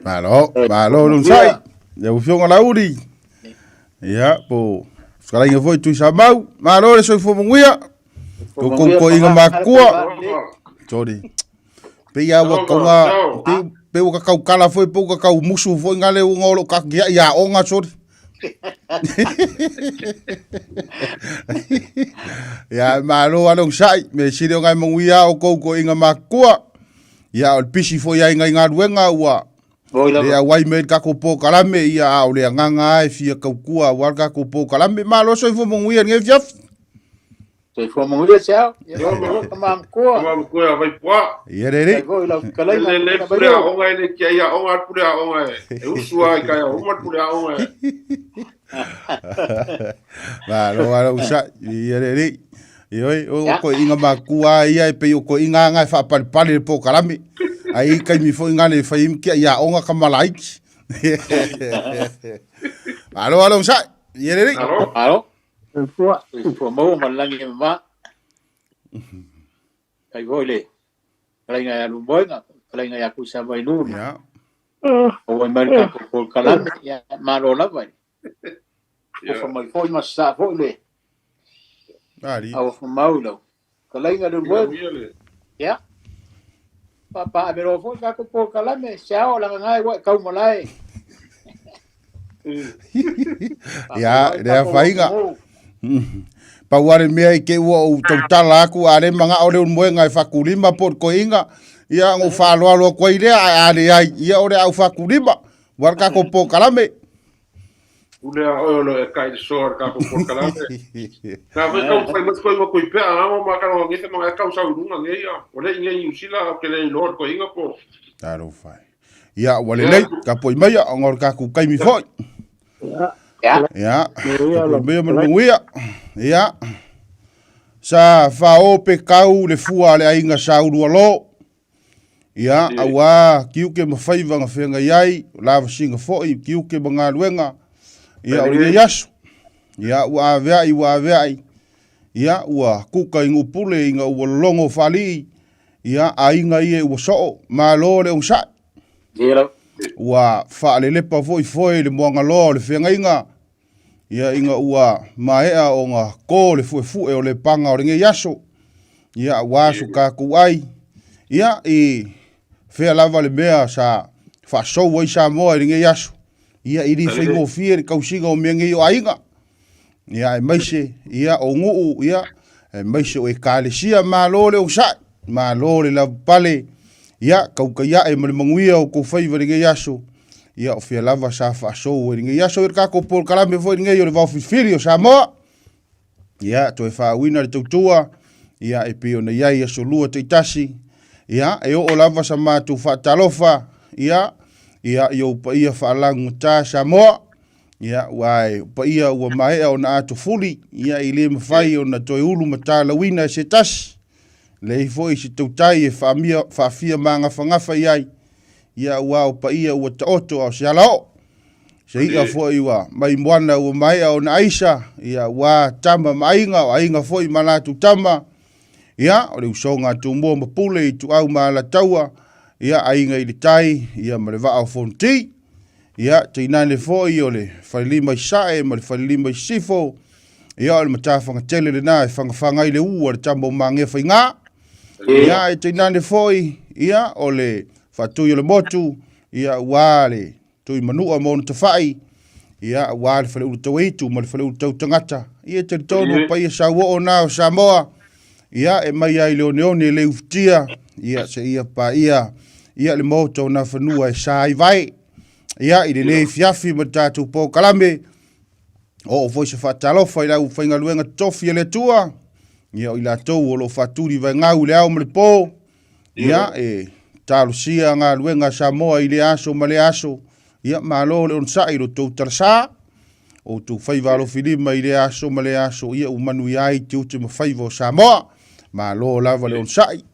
Malo, malo le onosai. Lau Afioga Laauli. Ia, po o fetalaiga foi Tuisamau. Malo le soifua manuia. Tou toeaiga matutua. Sorry. Pei lava ua tauga, pei, pei ua tataukala foi pe ua tatau musu foi ngale uga o loo tatiai aoga sorry. Ia, malo lava le onosai. Mea sili ona e manuia a outou toeaiga matutua. Ia, o le pisi foi ai nai galuega ua le auai mai le tatou polokalame, ia, a o le agaga lava e fia tautua aua le tatou polokalame. Malo soifua manuia i lenei afiafi. Soifua manuia se ao. Ia malo tama matua. Tama matua ia Vaipoa. Ia le le. Foi lau fetalaiga. Le le pule aoga e le kia ia aoga le pule aoga e. E usu ai kai uma le pule aoga e. Malo malo usa. Ia le le. Ioe, o toeaiga matua ia e pei o toeaiga aga e faapalepale le polokalame. Ai i taimi foi gale e fai ai ma tiai aoga tama laiti. Malo malo usa. Ia le le. Malo. Malo. Soifua, soifua maua ma le lagi e mama. Kai foi le fetalaiga ia Lumoega, fetalaiga ia Tuisavailuu. Ia. O ai mai le tatou polokalame, ia malo lava. Ofa mai foi ma sasaa foi le Ali. auafa mau i lau fetalaiga Leulumoega. Ia. Paapaaveloa foi le tatou polokalame, se ao lagaga ua e tau malae. Ia, le afaina. Pau lava le mea i te i ua ou tautala atu, a le manao Leulumoega e faatulima po o le toeaina, ia ona ou faaaloalo atu ai lea, ae a leai, ia o le a ou faatulima, aua le tatou polokalame. Pule a oe o lo e kai le soa le tatou polokalame. Sa foi kau fai mai koe ma koe pea a ma ka ronga ngefe ma kau sau lunga nge ia. O le nge New Zealand o ke le iloa le koe inga po. Talofa e. Ia, ua lelei, tapuai maia, ona o le tatou taimi foi. Ia. Ia, tapuai maia ma le manuia. Ia, sa fao pe kau le fua a le aiga sa Ulualo. Ia, auā tiute ma faiva na feagai ai, o lavasiga foi, tiute ma galuega, ia, o lenei aso. Ia, ua aveai, ua aveai, ia, ua kuka i Nuupule ina ua lologo faalii, ia, aiga ia ua soo, malo le onosai. Ua faalelepa foi foe i le moagaloa o le feagaiga, ia, ina ua maea ona to le fuefue o Lepaga o lenei aso, ia, aua so tatou ai, ia, i fea lava le mea sa faasou ai Samoa i lenei aso, ia, e le faigofie le tausiga o mea nei o aiga, ia, aemaise, ia, o nuu, ia, aemaise o ekalesia, malo le onosai, malo le lavapapale, ia, tautai ae ma le manuia o tou faiva i lenei aso, ia, o fea lava sa faasou ai i lenei aso, ia le tatou polokalame foi lenei o le Vaofilifili o Samoa, ia, toe faauina le tautua, ia, e pei ona i ai aso lua taitasi, ia, e oo lava sa matou faatalofa, ia, ia, i ou paia faalagugata Samoa, Ia, aua e paia ua maea ona atofuli, ia e le mafai ona toe ulu matalauina e se tasi. Leai foi se tautai e faamia, faafia magafagafa i ai, ia aua o paia ua taoto a o se alaoo. Se i'a foi ua mai moana ua maea ona aisa, ia aua tama ma aiga, o aiga foi ma latou tama, ia o le usoga a Tumua ma Pule, Ituau ma Alataua, ia aiga i le tai, ia ma le vaa o Fonoti. Ia, tainane foi o le falelima i Sae ma le falelima i Sisifo, ia o le matafagatele lena e fagafaga ai le u a le tama o Magea Faiga. Ia, e tainane foi, ia, o le faatui o le motu, ia, ua le tui manua ma ona tafai, ia, ua le faleulu tauaitu ma le faleulu tautagata. Ia, e talitonu o paia sauoo na o Samoa, ia, e mai ai le oneone le ufutia, ia, seia paia, ia, le maota o Nafanua e sa ai vae. Ia, i lenei afiafi ma le tatou polokalame, oo foi se faatalofa i le aufaigaluega totofi a le Atua, ia, o i latou o lo o faatuli vaegau i le ao ma le po, ia, e talosia galuega a Samoa i lea aso ma lea aso, ia, malo le onosai i lo outou talasa, o outou faiva alofilima i lea aso ma lea aso, ia, ua manuia ai tiute ma faiva o Samoa. Malo lava le onosai.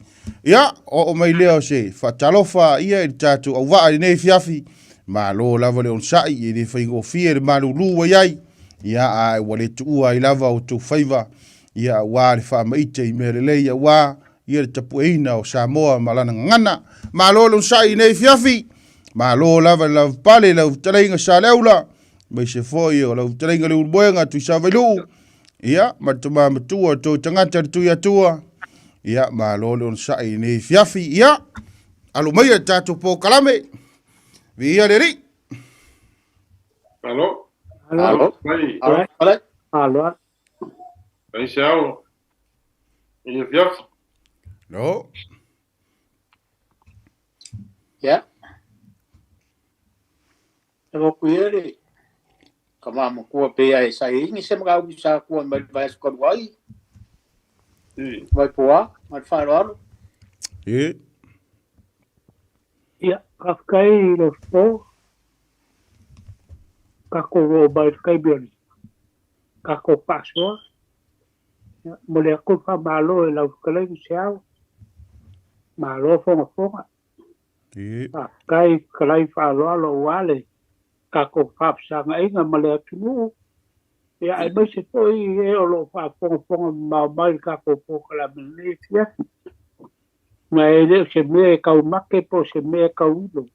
Ia, oo mai lea o se faatalofa ia i le tatou auvaa i lenei afiafi. Malo lava le onosai, e le faigofie le malulu ua i ai. Ia, ae ua le tuua ai lava outou faiva, ia, aua le faamaite i mea lelei, aua ia le tapueina o Samoa ma lana gagana. Malo le onosai i lenei afiafi. Malo lava i le lavapapale i lau fetalaiga Saleaula, aemaise foi o lau fetalaiga Leulumoega Tuisavailuu, ia, ma le tama matua o tou tagata le Tuiatua. Ia, malo le onosai i lenei afiafi. Ia, alo maia le tatou polokalame. Viia le Alii. Malo. Malo. Mai. Malo. Malo. Ai se ao. I afiafi. No. Ia. E moku ia le ka mamakua pe ai sa ingi se mga upu sa kua mai le vaiaso talu ai. Mai poa, ma le faaaloalo. E. Ia, faafetai i lou fofo. Tatou oo mai i le taimi o le tatou faasoa. Ia, momoli atu le faamalo i lau fetalaiga Seau. Malo fogafoga. Faafetai fetalai faaaloalo aua le tatou faafesagaiga ma le atunuu, ia aemaise foi e o lo o faafogafoga mamao mai i le tatou polokalame i lenei afiafi. Ma e le o se mea e taumate po o se mea e tauilo.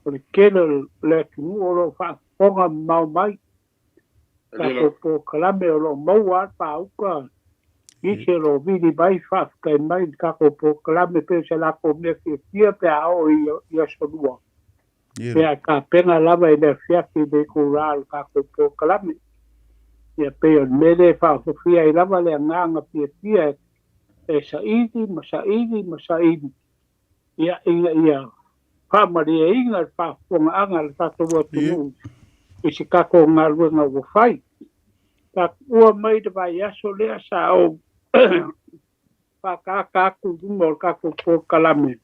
O le tele o le atunuu o lo o faafofoga mamao mai tatou polokalame o lo o maua lava le paauta, nisi o lo o vili mai faafetai mai i le tatou polokalame pei o se latou mea fiafia pe a oo i aso lua, pe a tapena lava i le afiafi i le itula o le tatou polokalame. Ia pei o le mea lea e faaosofia ai lava le agaga fiafia e saili ma saili ma saili ia, ina ia faamalieina le faafofogaaga a le tatou atunuu i se tatou galuega ua fai. Sa tuua mai le vaiaso lea sa ou faataata atu i luma o le tatou polokalame,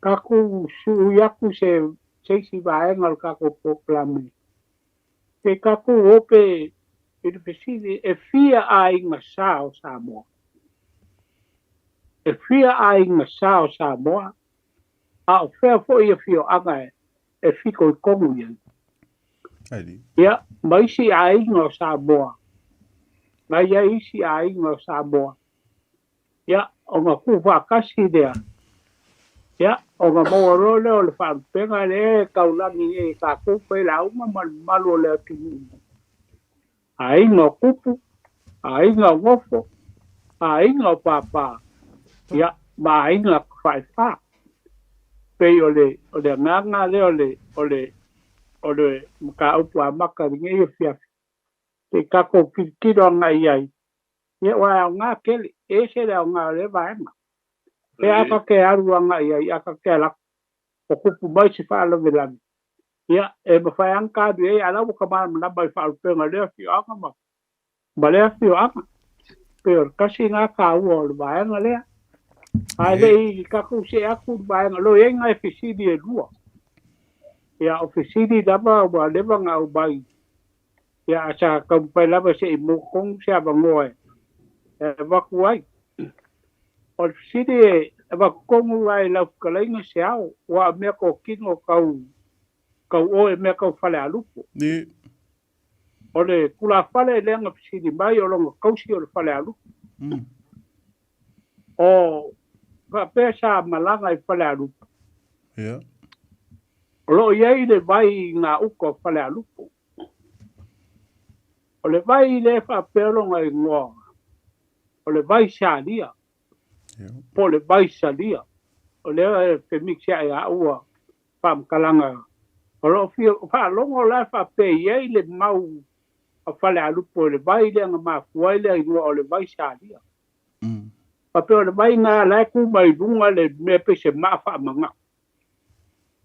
tatou sui atu se se isi vaega o le tatou polokalame, se i tatou ope i le fesili, e fia aiga sa o Samoa? E fia aiga sa o Samoa, a o fea foi afioaga e fitoitonu i ai? Ia, ma isi aiga o Samoa, na i ai isi aiga o Samoa, ia, ona tuufaatasi lea, ia, ona maua loa lea o le faalupega lea e taulagi nei e tatou failauga ma le mamalu o le atunuu. Aiga o Kupu, aiga o Nofo, aiga o Pāpā, ia, ma aiga Tafaefa. Pei o le, o le agaga lea o le, o le, o le mataupu amata i lenei afiafi, se i tatou tilotilo agai i ai, ia, aua e aoga tele, e ese le aoga o lea vaega. Pe a ta te alu agai i ai, a ta te alu atu, o tupu mai se faalavelave, Ia, e mafai lava ona ta alu i ai, a o la ua ta malamalama i faalupega o lea afioaga ma, ma lea afioaga. Pei o le tasi lena taua o le vaega lea. Ae le i tatou see atu i le vaega, o lo o i ai nai fesili e lua. Ia, o fesili lava ua leva ona aumai, ia, ae sa taumafai lava se i maua tonu se avanoa e avatu ai. O le fesili e avatu tonu la i lau fetalaiga se ao, aua o mea totino tau tau oe mea tau falealupo. Ni. O le tulafale lea na fesili mai o lona tausi o le falealupo. O faapea sa malaga i Falealupo. Ia. O lo o i ai le vai i gauta o Falealupo. O le vai lea e faapea lona igoa, o le vai salia, po o le vai salia. O lea e femixi ae a ua faamatalaga. O lo o fia faalogo la e faapea e i ai le mau a Falealupo i le vai lea na mafua ai le igoa o le vai salia. Faapea o le vai na la e tu mai luga le mea pei se maa faamagata.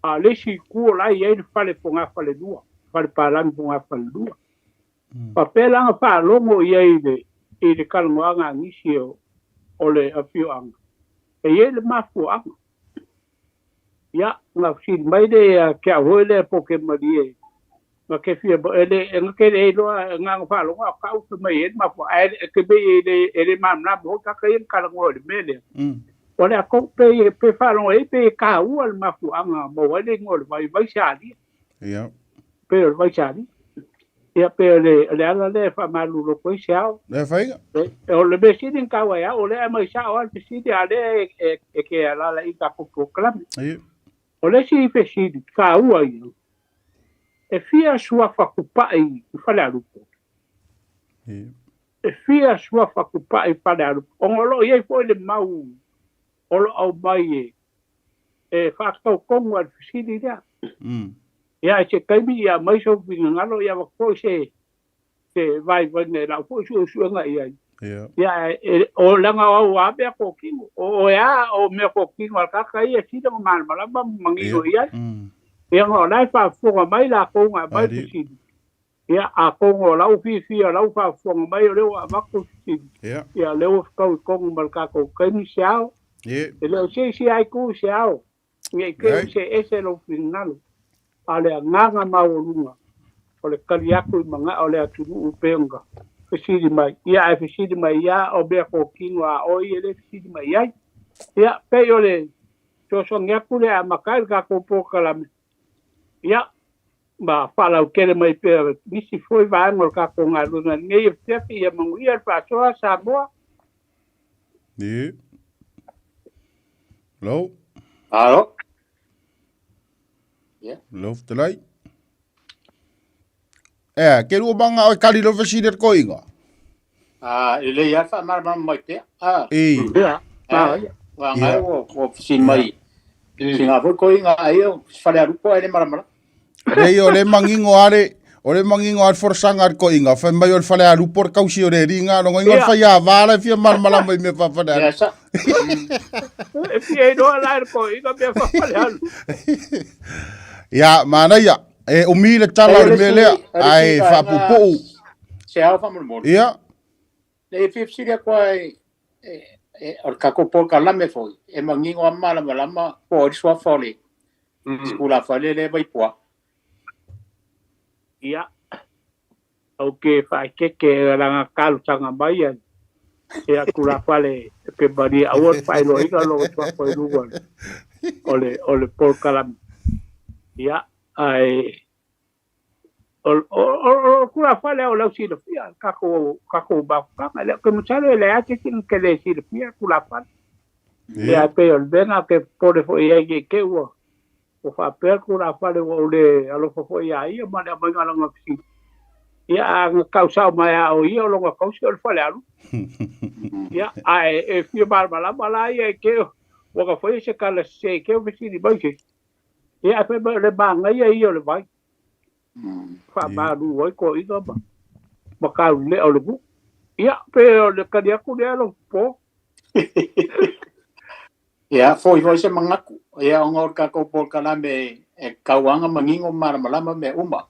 A o le isi itu o la e i ai le fale fogafalelua, fale palagi fogafalelua. Faapea la na faalogo i ai i le, i le talanoaga a nisi o, o le afioaga, e i ai le mafuaaga. Ia, na fesili mai lea ia te au foi lea po te malie, na te fia, e le, na te le iloa, na ona faalogo lava o tau fai mai e i ai le mafuaaga, ae e te mei e le, e le malamalama foi tagata ia na talanoa i le mea lea. O le a tou pe, pe faalogo i ai pe taua le mafuaaga maua ai le igoa o le vai, vai salia. Ia. Pei o le vai salia. Ia pei o le, o le ala lea e faamalulu atu ai se ao. Le faiga. E, o le mea sili na taua ai au, o lea e aumai sao lava le fesili, a o lea e, e, e ke alaala i tatou polokalame. Ia. O le isi fesili taua ia, e fia suafa tupai i Falealupo? E fia suafa tupai i Falealupo? Ona o lo o i ai foi le mau o lo o aumai e e faatatau tonu lava i le fesili lea. Ia, i se taimi ia aumai sou finagalo ia avatu foi se se vaivaiga i lau foi suesuega i ai. Ia, ae o leaga o au lava mea totino, o oe lava o mea totino a le tagata ia e sili ona malamalama ma manino i ai. Ia, ona o la e faafofoga mai latou na aumai le fesili. Ia, atonu o lau fiafia o lau faafofoga mai o lea ua avatu le fesili, ia o lea ua fetau i totonu ma le tatou taimi se ao. E le o se isi lava itu se ao, ne i te i ua see ese lou finagalo, a o le agaga maualuga o le tali atu i manao o le atunuu pei ona fesili mai. Ia ae fesili mai ia o mea totino a oe ia lea e fesili mai ai. Ia, pei o le fesoasoani atu lea e amata ai le tatou polokalame. Ia, ma faalautele mai pea nisi foi vaega o le tatou galuega i lenei afiafi. Ia manuia le faasoa Samoa. Ie. Lau. Alo. Yeah. Lau fetalai. E, ke rua manga o e kari lo fesili le koinga. Ah, e lei a whaamaramarama mai pea. Ah. E. Ia. Ah, wa ngai o o fesili mai. Si ngā foi koinga ai o whare arupo ai le maramara. Lei o le mangingo are, o le mangingo are forosanga are koinga. Whai mai o le whare arupo le kausi o le ringa. Longo ingo le whai a wāla e fia malamalama i mea whawhare arupo. Ia sa. E fia iloa la e le koinga mea whawhare arupo. Ia, manaia. E umi le tala o le mea lea, ae faapupuu. Se ao faamolemole. Ia. Le fia fesili atu ai, o le tatou polokalame foi, e manino lava ma malamalama po o ai le suafa o le Sipulafale lea e Vaipoa. Ia, ou te faaeteete e lana talosaga mai ai e aku lafale pe malie aua le faailoaina lou suafa i luga o le o le polokalame. Ia, ae o o o tulafale o lau silafia tatou tatou mafutaga. Le ke masalo e leai se isi na te le silafia tulafale. Ia, ae pei o le mea lena ou te popole foi i ai ne i te i ua Ua faapea le tulafale ua ou le alofa foi iā ia ma le aumaiga o lana fesili. Ia, a na tau sao mai lava o ia o lona tausi o le falealuga. Ia, ae e fia malamalama la ia i te ua na faia se tala sese i te fesili mai se isi. Ia, ae fai mai o le manaia ia o le vai. Faamalu ai toeaiina ma ma taulelea o le nuu. Ia, pe o le tali atu lea lau po. Ia, foi foi se manatu. Ia, ona o le tatou polokalame e tauaga manino ma malamalama mea uma.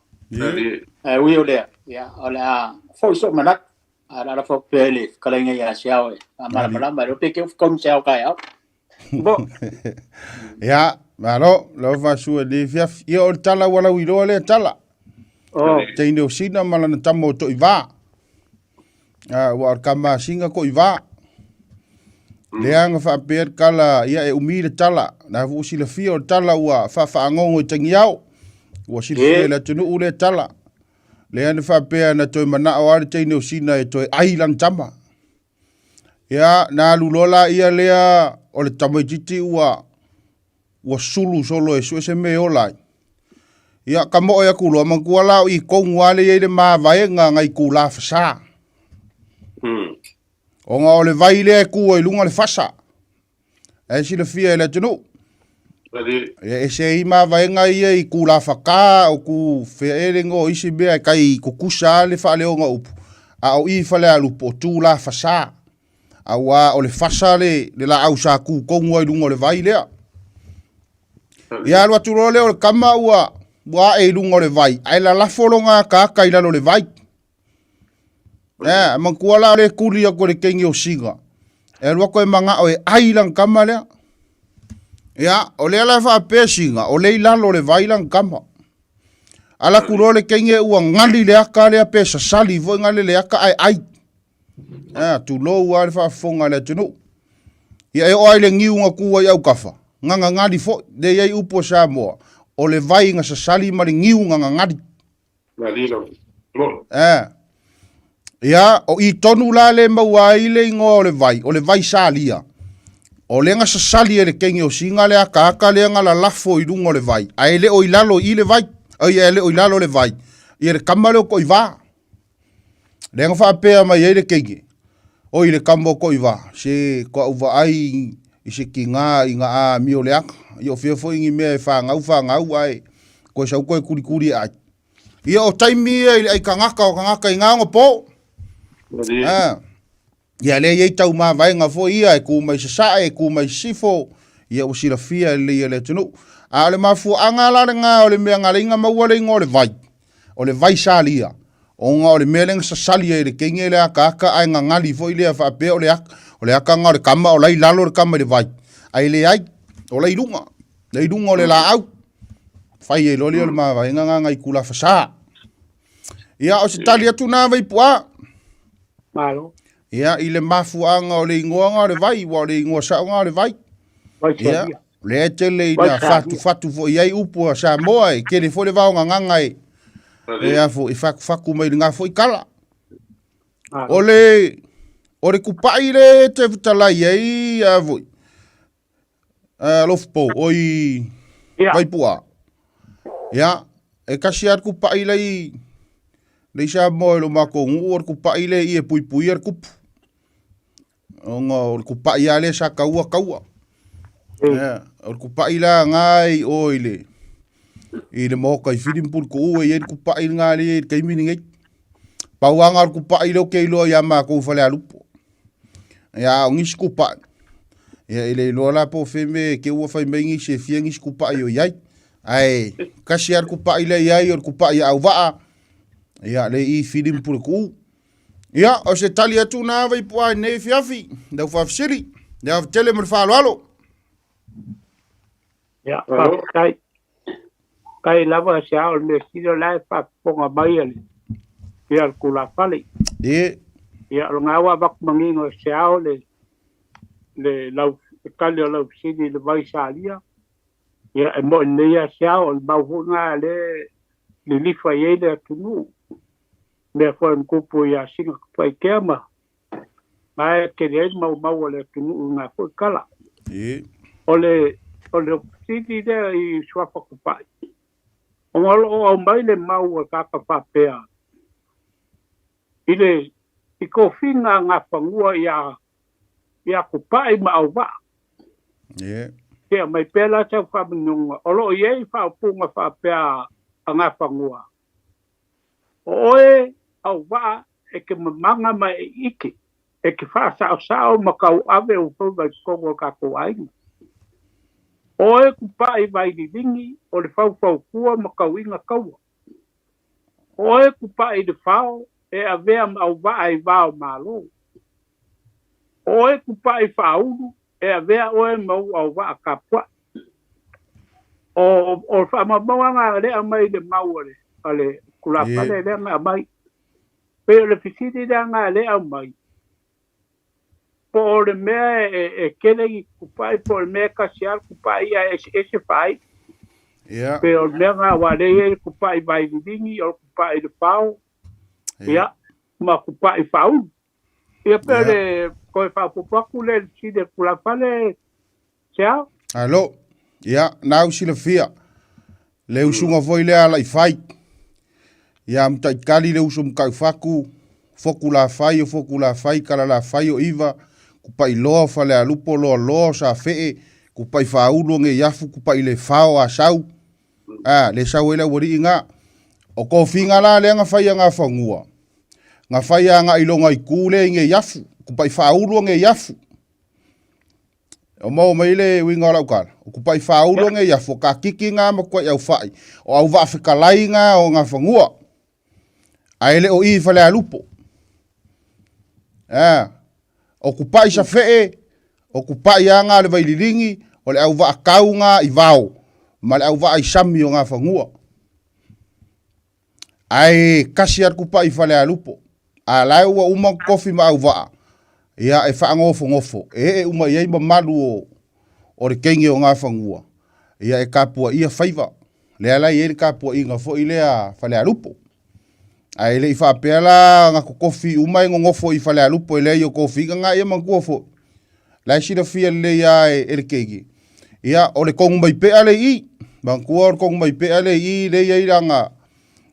Ae ui o lea, ia, o le a foi sou manatu. Ae o le a lafo atu pea i le fetalaiga ia Siao e faamalamalama. E le iloa pe te ufutonu Siao taeao. Bo. Ia, malo, lau faasua i lenei afiafi. Ia, o le tala ua lauiloa lea tala. Oh. Teine o Sina ma lana tama o Toivā. Ah, ua o le kama a Singa ko i vā. Lea nga faapea le kala, ia e umi le tala. Na fu silafia o le tala ua faafaangongo i tangiao. Ua silafia e le atunuu lea tala. Lea na faapea na toe manao lava le teine o Sina e toe ai lana tama. Ia, na alu loa la ia lea o le tamaitiiti ua ua sulu solo e sue se mea e ola ai. Ia, ka moe aku loa, manatua la o i kongu lava lea e i ai le mavaega nai itula fasa. Ona o le vai lea e tu ai i luga le fasa. Ae silafia e le atunuu. Ia, ese ai mavaega ia i itula faka, o ku fea ea le igoa o isi mea e tai tutusa lava le faaleoga o upu, a o i i Falealupo, o tula fasa. Aua o le fasa le, le laau sa tu tonu ai i luga o le vai lea. Ia alu atu loa lea o le kama ua, ua ae i luga o le vai, ae lalafo lona akaaka i lalo o le vai. E, manatua la o le tuli atu e le teine o Siga. E alu atu e manao e ai lana tama lea. Ia, o lea la e faapea Siga, o lea i lalo o le vai lana tama. Ala atu loa le teine ua gali le aka lea pe sasali foi gali le aka ae ai. A, tulou lava le faafofoga a le atunuu. Ia e oo lava i le niu na tu ai autafa, na gagali foi. Lea e i ai upu a Samoa, o le vai na sasali ma le niu na gagali. A. Ia, o i tonu la le maua ai le igoa o le vai, o le vai salia. O lea na sasali e le teine o Siga le akaaka lea na lalafo i luga o le vai, ae le o i lalo i le vai, ai ae le o i lalo le vai, ia le kama lea o Toivā. Lea na faapea mai ai le teine, oi le kama o Toivā, se toa ou vaai i se tiga i na amio leaga. Ia o fea foi ni mea e fanau fanau ae toe sau toe kulikuli e ai. Ia o taimi ia i le aikagata o tagata i na onapo. Ah. Ia lea e i ai taumavaega foi ia e ku mai sasae, e ku mai sisifo, ia ua silafia lelei e le atunuu. A o le mafuaaga la lena o le mea na ala ai ona maua le igoa o le vai, o le vai salia, ona o le mea lea na sasali ai e le teine le akaaka ae gagali foi lea faapea o le aka, o le aka lena o le kama o la i lalo le kama i le vai. Ae leai, o la i luga, la i luga o le laau. Fai ai loa lea o le mavaega lena nai Tulafasa. Ia, o se tali atu na Vaipu'a. Malo. Ia, i le mafuaaga o le igoa na o le vai, ua o le igoa sao na o le vai. Vai Ia, salia. lea e tele Vai ina salia. fatufatu foi i ai upu a Samoa, e tele foi le vaogagaga e, e a foi, e fatufatu mai lena foi tala. Malo. O le, o le kupa'i le e te fetalai ai, a foi, a Alofapo, oi Ia. Vaipu'a. Ia, e kasi lava le kupa'i lei, lei Samoa i lo matou nuu, o le kupa'i le i e puipuia le kupu. Ona o le kupa'i lava lea sa taua taua. Ia, o le kupa'i la na i o i le, i le maota i Fili ma Puletuu e i ai le kupa'i lena lea i le taimi lenei. Pau lava na o le kupa'i lea ou te iloa ia matou i Falealupo. Ia, a o nisi kupa'i, ia e le iloa la po o fea mea te ua fai mai nisi e fia nisi kupa'i o i ai. Ae kasi lava le kupa'i lea i ai o le kupa'i a auvaa, ia lea i Fili ma Puletuu. Ia, o se tali atu na Vaipu'a i lenei afiafi, lau faafesili. Le ava tele ma le faaaloalo. Ia, faafetai. Kai lava se ao le mea sili o la e faafofoga mai a le ia le tulafale. E. Ia, o lena ua avatu manino e se ao le le lau le tali o lau fesili i le vai salia. Ia, e mo'i lelei lava se ao, o le mau foi lena lea e lilifa i ai le atunuu. Mea foi na tupu ia Sina Tapaikea ma na e tele ai le maumau o le atunuu i lena foi tala. E. O le o le fesili lea i Suafa Tupai, ona o lo o aumai le mau a tagata faapea i le i tofiga a Gafanua ia ia Tupai ma Auvaa. E. Se aumai pea la sau faamaninoga, o lo o i ai faaupuga faapea a Gafanua, O oe, Auvaa, e te mamaga ma e ʻike, e te faasaosao ma tauave ou faiva i totonu o le tatou aiga. O oe Kupaʻi Vaililigi o le faufautua ma tauiga taua. O oe Kupaʻi le Fao e avea ma Auvaa i va o Malo. O oe Kupaʻi Faaulu e avea oe ma ou auvaa tapuaʻi. O, o le faamaumauga lena lea aumai i le mau a le, a le tulafale lea na aumai. Pei o le fesili lea na lea aumai, po o le mea e, e tele ni kupaʻi, po o le mea e tasi lava le kupaʻi ae eseese faaiu. Ia. Pei o le mea lena aua o lea e i ai le kupaʻi Vaililigi, o le kupaʻi le Fao, ia, ma kupaʻi Faaulu. Ia pei o le toe faaopoopo atu lea i le fesili a le tulafale, Seao. Alo, ia, na au silafia, le usuga foi lea a Laifai, ia mataitali le uso Mataifatu, Foku Lafai o Foku Lafai, Kala Lafai o Iva, Kupailoa o Falealupo, Loaloa o Safee, Kupaifaaulu o Neiafu, Kupailefao o Asau, a, le sau ai le aualii na. O tofiga la lea na fai a Gafanua, na fai agai i lona itu lea i Neiafu, Kupaifaaulu o Neiafu. O maua mai le uiga o lau tala, o Kupaifaaulu o Neiafu, o Kakiki na ma Kuaiaufai, o Auvaafetalai na o Gafanua, ae le o i i Falealupo. A, o Kupai Safee, o Kupai lava na o le Vaililigi, o le auvaakau na i Vao, ma le auvaa i Sami o Gafanua. Ae kasi lava le Kupai i Falealupo. A la e ua uma ona tofi ma auvaa, ia e faanofonofo, e ee uma i ai mamalu o, o le teine o Gafanua, ia e tapuaia faiva. Lea la e i ai le tapuaiga foi lea a Falealupo. Ae le i faapea la na totofi uma e nonofo i Falealupo e leai o tofiga na ia manatua foi. La e silafia lelei lava e le keiki, ia, o le kogu mai pea le i i. Manatua o le kogu mai pea le i i le i ai lana,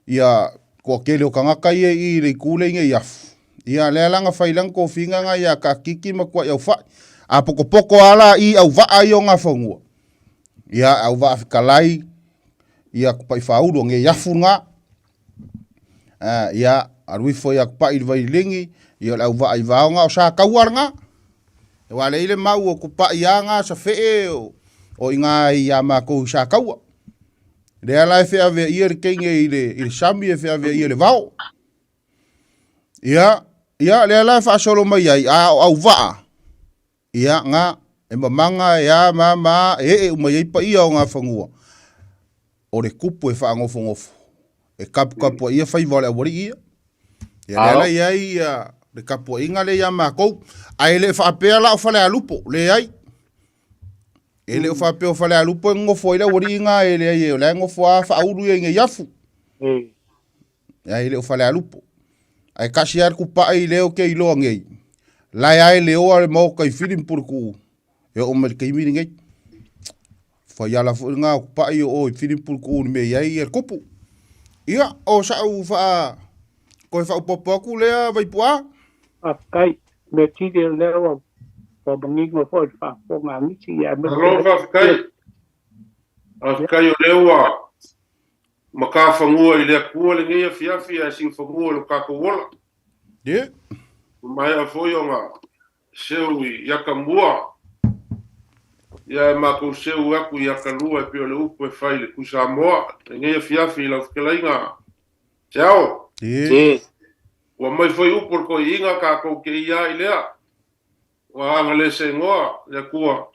ia, toatele o tagata ia i i le itu lea i afu. Ia, lea la na fai lana tofiga na ia Kakiki ma Tuaiaufai. A potopoto lava la i auvaa ia o Nafanua, ia, auvaa fetalai, ia Tupaifaulu, nei afu na. Ia, alu ifo ia Tupai i le Vailigi, ia o le auvaa i Vaoga, o Sataua lena. Aua lea i le mau o Tupai lava na Safee o i ina ia matou i Sataua. Lea la e feaveaia le teine i le sami e feaveaia le vao. Ia, ia, lea la e faasolo mai ai, a o auvaa, ia, na, e mamaga e a ma ma a, e ee uma i ai paia o Nafanua, o le tupu e faanofonofo, e taputapuaia faiva o le aualii ia. Ia, lea la i ai ia, le tapuaiga lea ia matou. Ae le faapea la o Falealupo, leai. E le o faapea o Falealupo e nonofo ai le aualii na, e leai, o la e nofo lava faaulu ia i Neiafu. Ia e le o Falealupo. Ae kasi lava le tupai lea ou te iloa nei, la e ae leoa le maota i Fili ma Puletuu e oo mai le taimi lenei. Faiala foi lena o tupai o o i Fili ma Puletuu i le mea e i ai le tupu. Ia, o sau faa toe faaopoopo atu lea Vaipuaa. Faafetai. Mea sili o lea ua manino foi le faafofoga a nisi, aemaise Malo faafetai. Faafetai o lea ua makafanua i le Atua lenei afiafi ae siufanua i lo tatou ola. Ie. Ua maea foi ona seu i atamua, ia e matou seu atu i atalua e pei o le upu e fai i le Tuisamoa. Lenei afiafi i lau fetalaiga Seao. Ie. Ua aumai foi upu o le toeaina tatou te ia ai lea. Ua agaleseigoa le Atua,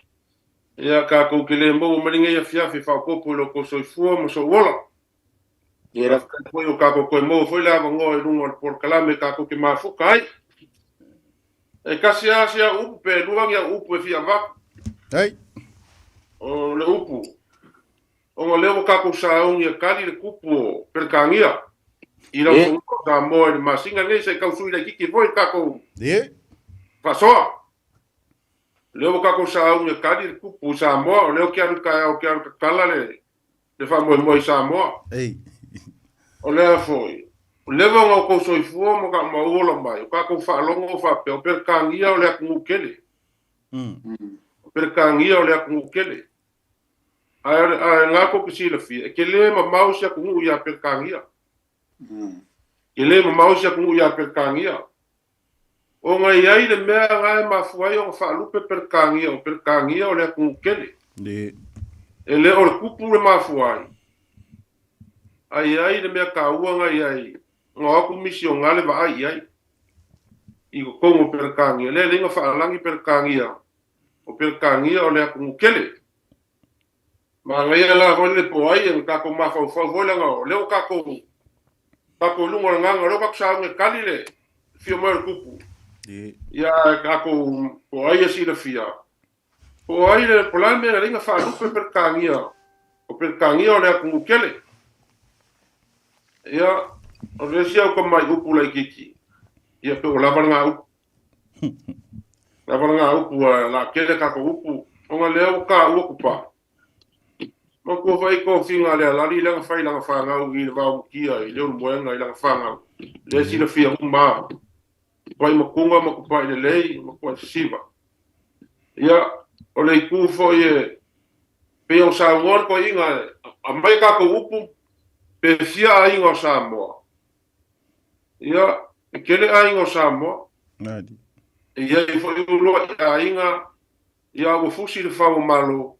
ia tatou te le maua mai lenei afiafi e faaopoopo i lo outou soifua ma sou ola. Faafetai foi o tatou toe maua foi le avanoa i luga o le polokalame tatou te mafuta ai. E tasi lava si au upu pe lua ni au upu e fia avatu. Hey. O le upu, ona lea ua tatou sauni e tali le tupu o Peretania i lau fanua o Samoa i le masina lenei, se i tau sui laitiiti foi le tatou faasoa. Lea ua tatou sauni e tali le tupu i Samoa, o lea ou te alu taeao ou te alu tatala le faamoemoe i Samoa. O lea foi, ua leva ona outou soifua ma ola mai, o tatou faalogo faapea, o Peretania o le atunuu tele. O Peretania o le atunuu tele. Ae lena tou te silafia, e tele mamao isi atunuu ia Peretania. Tele mamao isi atunuu ia Peretania. Ona e i ai le mea na e mafua ai ona faalupe Peretania, o Peretania o le atunuu tele. E le o le tupu le mafua ai, ae i ai le mea taua na i ai, na o atu misionale vaai i ai i totonu o Peretania. Lea e leai na faalagi Peretania, o Peretania o le atunuu tele. Manaia la foi le po ai e tatou mafaufau foi leaga o lea ua tatou tatou i luga o le agaga o lea ua tatou sauga e tali le fia mai o le tupu. Ia tatou po ai e silafia po ai le po la le mea na leai na faalupe Peretania o Peretania o le atunuu tele. Ia o le isi au tamai upu laitiiti ia pe ua lava lena upu. Lava lena upu a la tele tatou upu, ona lea ua taua kupa. Manatua foi tofiga a Lealali lea na fai i lana fanau i le Vaomutia i Leulumoega i lana fanau. Lea e silafia uma lava. Tupai matuga ma tupai lelei ma tupai sisiva. Ia, o le itu foi e pei ona saunoa le toeaina e aumai a tatou upu pe fia aiga o Samoa. Ia, e tele aiga o Samoa. E i ai foi uluai aiga, ia ua fusi le fau o Malo,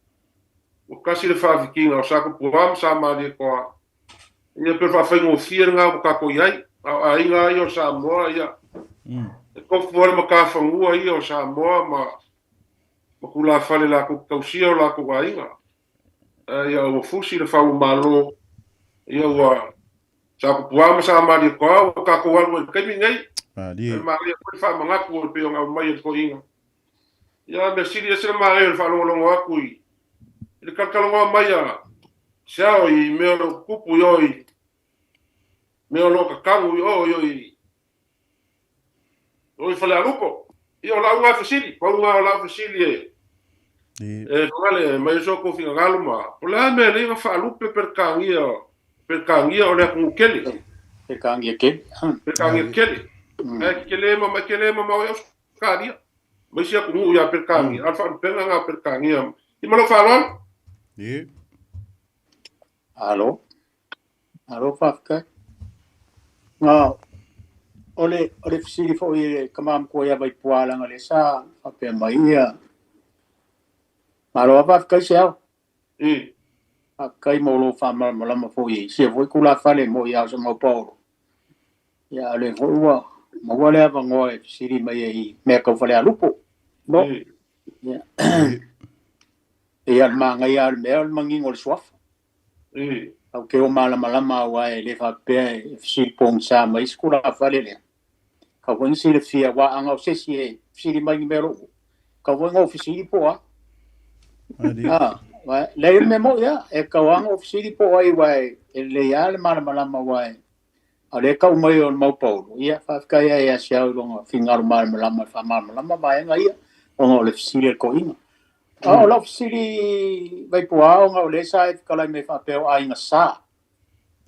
ua kasi le faafitiga o Sakupuā ma Samalietoa. Ia pei o le faafaigofie lena ua tatou i ai. A o aiga lava ia o Samoa, ia, e tofu lava le matafanua ia o Samoa ma ma tulafale latou te tausia o latou aiga. Ia ua fusi le fau o Malo, ia ua Sakupuā ma Samalietoa ua tatou alu ai i le taimi lenei. Malie. E malie foi le faamanatu e pei ona aumai e le toeaina. Ia, mea sili ese le manaia o le faalogologo atu i le talatalanoa mai a Seao i mea o lo o tutupu i o i mea o lo o tatagu i o i o i o i Falealupo. Ia o lau ngā fesili, pau ngā o lau fesili e e fagale mai so ko finagalo ma o le a mea lea na faalupe Peretania o le atunuu tele. Peretania tele. Peretania tele. Ae tele ma mai tele mamao ai Ausetalia ma isi atunuu ia Peretania, a o le faalupega lena o Peretania. Ia ma lou faaaloalo. Alo. Alo faafetai. Na o le o le fesili foi i le tama matua ia Vaipua leaga o lea sa faapea mai ia Malo lava faafetai Seao. Faafetai mo lou faamalamalama foi i sia foi tulafale mo ia Samaupaolo. Ia a o lea foi ua maua le avanoa e fesili mai ai i mea tau falealupo. No. Ia. Ia le manaia lava o le mea o le manino o le suafa. Au te o malamalama aua e le faapea e fesili pogisa mai isi tulafale lea. Kau foi na silafia aua ana o se isi e fesili mai ni mea o lou kau foi na ou fesili po o a. A, leai o le mea moni lava, e tatau lava ona ou fesili po o ai aua e lelei lava le malamalama aua a o lea e tau mai o le Maupaolo, ia faafetai lava ia Seao i lona finagalo malamalama e faamalamalama vaega ia ona o le fesili a le toeaina. A o lau fesili Vaipua ona o lea sa e fetalai mai faapea o aiga sa.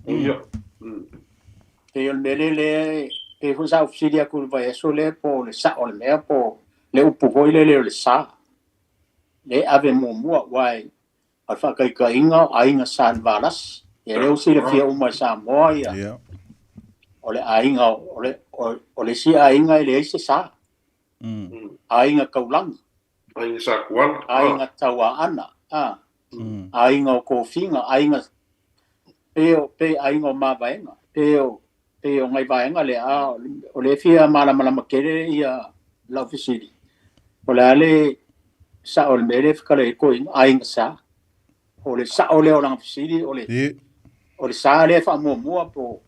Ia. Pei o le mea lea lea pei foi sa ou fesili atu i le vaiaso lea po o le sao o le mea po o le upu foi lele o le sa lea e ave muamua aua o le faataitaiga o aiga sa i le Valasi. Ia lea ua silafia uma e Samoa ia o le aiga o le o le isi aiga e leai se sa. Aiga Taulagi. Aiga sa Kuala. Aiga Tauaana. Aiga o Tofiga, aiga pei o pei aiga o Mavaega, pei o pei o nai vaega lea, a o lea e fia malamalama tele ia lau fesili, o le a le sao o le mea lea e fetalai ai le toeaina, aiga sa. Po o le sao lea o lana fesili, o le o le sa lea e faamuamua po o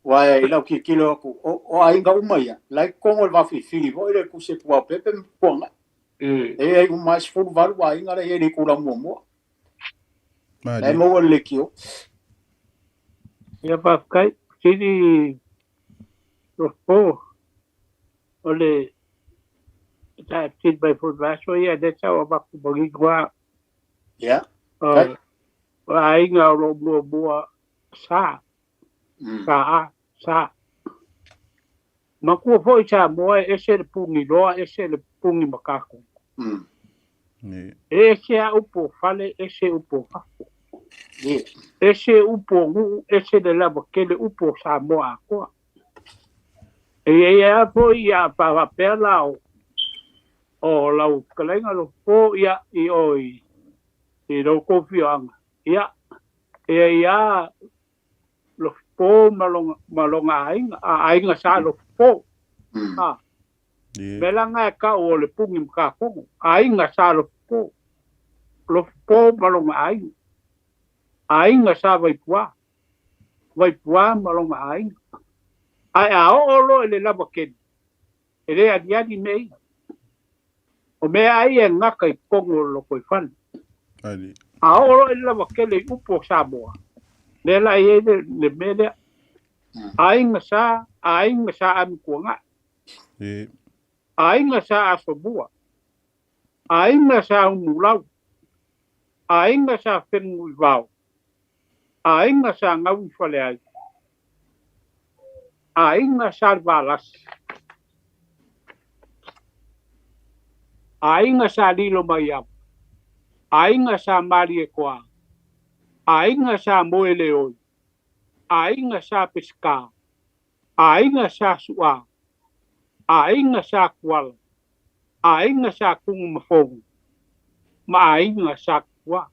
Aua i lau tilotilo atu, o aiga uma ia, la e i totonu o le vafilifili foi lea e tusi atu Tuaopepe ma Pupuanai. E i ai uma lava e 18 aiga la e i ai i le itula muamua. La e maua i le leitio. Ia faafetai, sili Rospo o le sa e fesili mai foi i le vaiaso ia lea sa ou avatu manino lava. Ia. O aiga o lo o muamua sa, sa a, sa. Matua foi Samoa e ese le puniloa, ese le puni makaku. E ese a upu o fale, ese upu o fafo. Ese upu o nuu, ese le lava tele upu o Samoa atoa. E i ai lava foi ia faapea la o lau fetalaiga lo po ia i o i lo outou afioaga, ia e i ai lava Lofipo ma lona, ma lona aiga, a aiga sa Lofipo. A, mea la na e tau o le puni Matafono, aiga sa Lofipo. Lofipo ma lona aiga. Aiga sa Vaipua. Vaipua ma lona aiga. Ae a oo loa i le lava keli, e le aliali mea ia. O mea a ia e gata i totonu o le lotoifale. A oo loa i le lava tele i upu o Samoa, lea la e i ai le mea lea. Aiga sa, aiga sa Amituanai. Aiga sa Asomua. Aiga sa Umulau. Aiga sa Fenunuivao. Aiga sa Gauifaleai. Aiga sa le Valasi. Aiga sa Lilomaiava. Aiga sa Malietoa. Aiga sa Moeleoi. Aiga sa Peseta. Aiga sa Su'a. Aiga sa Kuala. Aiga sa Tunumafono. Ma aiga sa Tupua.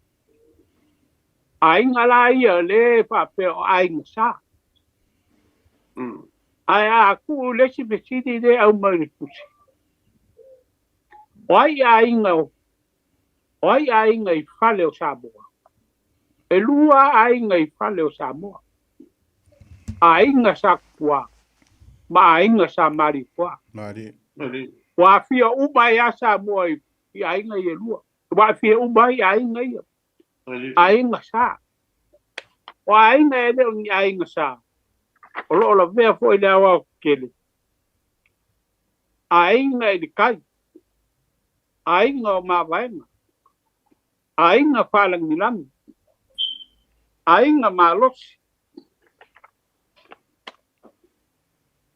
Aiga la ia lea e faapea o aiga sa. Ae a tuu le isi fesili lea e aumai i le tusi, o ai aiga o ai aiga i fale o Samoa? E lua aiga i fale o Samoa, aiga sa Tupua ma aiga sa Malietoa. Ua aafia uma ai lava Samoa i aiga ia e lua. Ua aafia uma ai aiga ia. Aiga sa. O aiga e le o ni aiga sa, o lo o lavea foi i le aoaotetele. Aiga i le tai, aiga o Mavaega, aiga faalagilagi, aiga malosi,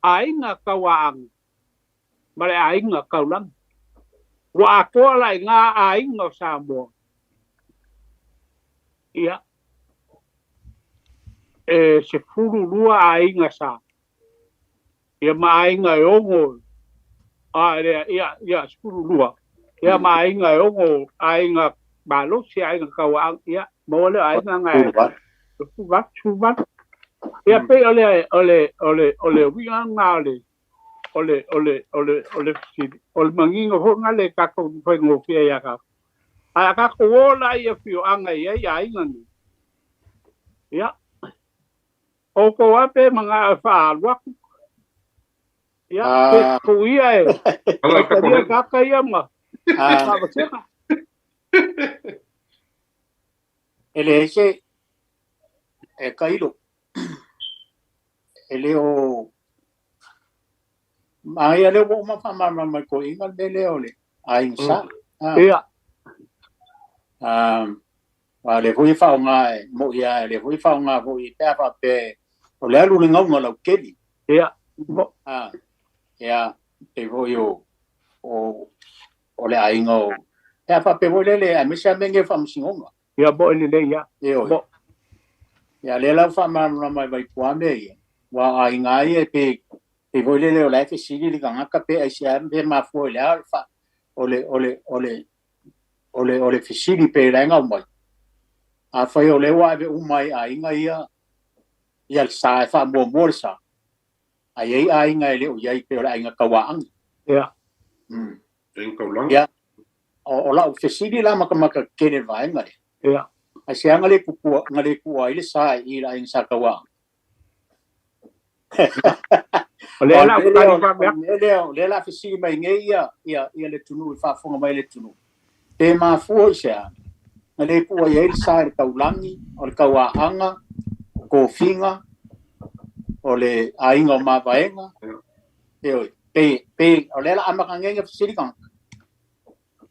aiga tauaaga ma le aiga taulagi. Ua atoa la i gā aiga o Samoa. Ia, e 12 aiga sa. Ia ma aiga e 6, a lea, ia, ia, 12. Ia ma aiga e 6, aiga malosi, aiga tauaaga, ia, maua lea o aiga na e 18, 18. Ia pei o le, o le, o le, o le uiga lena o le, o le, o le, o le, o le fesili. O le manino foi lena le tatou faigofie ia tatou. Ae a tatou o la i afioaga e i ai aiga nei, ia, outou lava pe manao e faaalu atu, ia, pe tuu ia e faitalia tagata ia ma faavasega. E leai se e tailo, e le o manaia lea ua uma faamalamalama mai toeaiina le mea lea o le aiga sa. Ia. Aua o lea foi e faaaoga e moi lava, o lea foi e faaaoga foi pe a faapea o le alu i le gauga lautele. Ia. Ia, pei foi o o le aiga o pe a faapea foi lele aemaise lava mea nei o faamasinoga. Ia, mo'i lelei ia. Ioe. Ia, lea la ua faamalamalama e Vaipua mea ia, aua o aiga lava ia pe pei foi lele o la e fesili le tagata pe aisea pe mafua i le a o le o le o le o le o le fesili pe la e gau mai. Afai o lea ua ave uma i aiga ia ia le sa e faamuamua le sa, ae i ai aiga e le o i ai pei o le aiga tauaagi. Ia. Aiga taulaga. Ia. O lau fesili la matamata tele i le vaega lea. Ia. Aisea na le tupua, na le tuua ai le sa i le aiga sa tauaagi? O lea la ua tali faapea. O lea, o lea la fesili mai nei ia, ia, ia le atunuu i faafofoga mai le atunuu. Pe mafua i se a, na le tuua i ai le sa i le taulagi, o le tauaaga, o tofiga, o le aiga o Mavaega. Ioe, pe, pe, o lea la amata nei ona fesili tagata.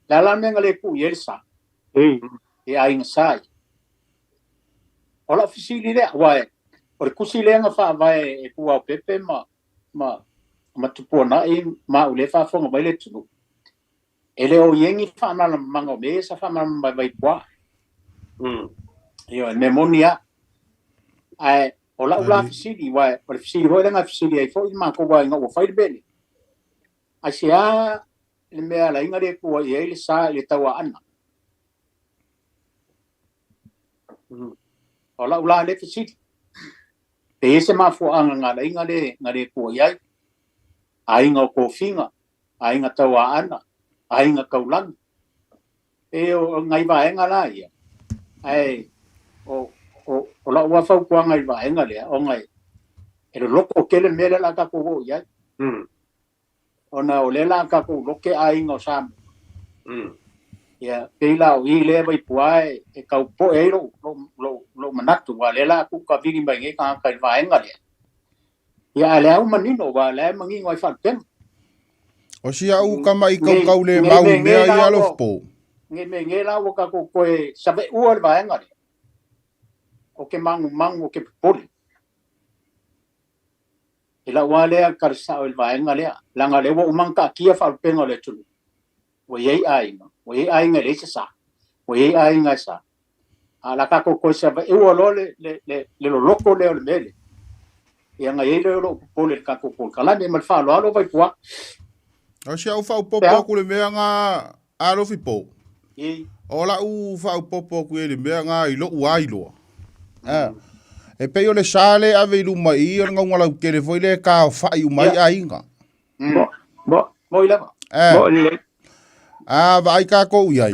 Le a la le mea na le tuu i ai le sa? E aiga sa ia. O lau fesili lea, aua o le tusi lea na faavae e Puaopepe ma, ma, ma Tupuanai ma au lea e faafofoga mai le atunuu, e le o i ai ni faamalamalamaga o mea ia sa faamalamalama mai Vaipua. Ioe, le mea moni lava. Ae o lau la fesili, aua o le fesili foi lea na fesili ai foi le matou aiga ua fai le mea lea, aisea le mea ala ai na le tua i ai le sa i le tauaana? O lau la lea fesili. Pe i ai se mafuaaga na ala ai na le, na le tua i ai? Aiga o tofiga, aiga tauaana, aiga taulagi. E o nai vaega la ia. Ae o, o, o lau lava fautuaga i le vaega lea, ona e, e loloto tele le mea lea o le a tatou oo i ai. Ona o lea o le a tatou lote aiga o Samoa. Ia, pei la o i lea Vaipua e, e tau popoe ai lou, lou, lou, lou manatu, aua o lea o le a tuukavili mai nei tagata i le vaega lea. Ia, a o lea ua manino, aua o lea e manino ai faalupega. O si au tama i kaukau le mau i mea ia alofa po. Nei mea nei la ua tatou toe saveua le vaega lea. O ke magumagu o ke popole. I lau lava lea tala sao i le vaega lea, leaga o lea ua uma ona taatia faalupega o le atunuu. Ua i ai aiga, ua i ai aiga e leai se sa, ua i ai aiga e sa. A o le a tatou toe saveua loa le, le, le, le loloto lea o le mea lea, ia ona i ai lea o lou popole i le tatou polokalame. Ma le faaaloalo Vaipua. O si au faaopoopo atu i le mea na alofi po. O lau faaopoopo atu i le mea na i lou lava iloa. E pei o le sa lea e ave i luma i i, o le gauga lautele foi lea e taofai uma ai aiga. Mo, mo, Moi lava. Mo lelei. A vaai tatou i ai,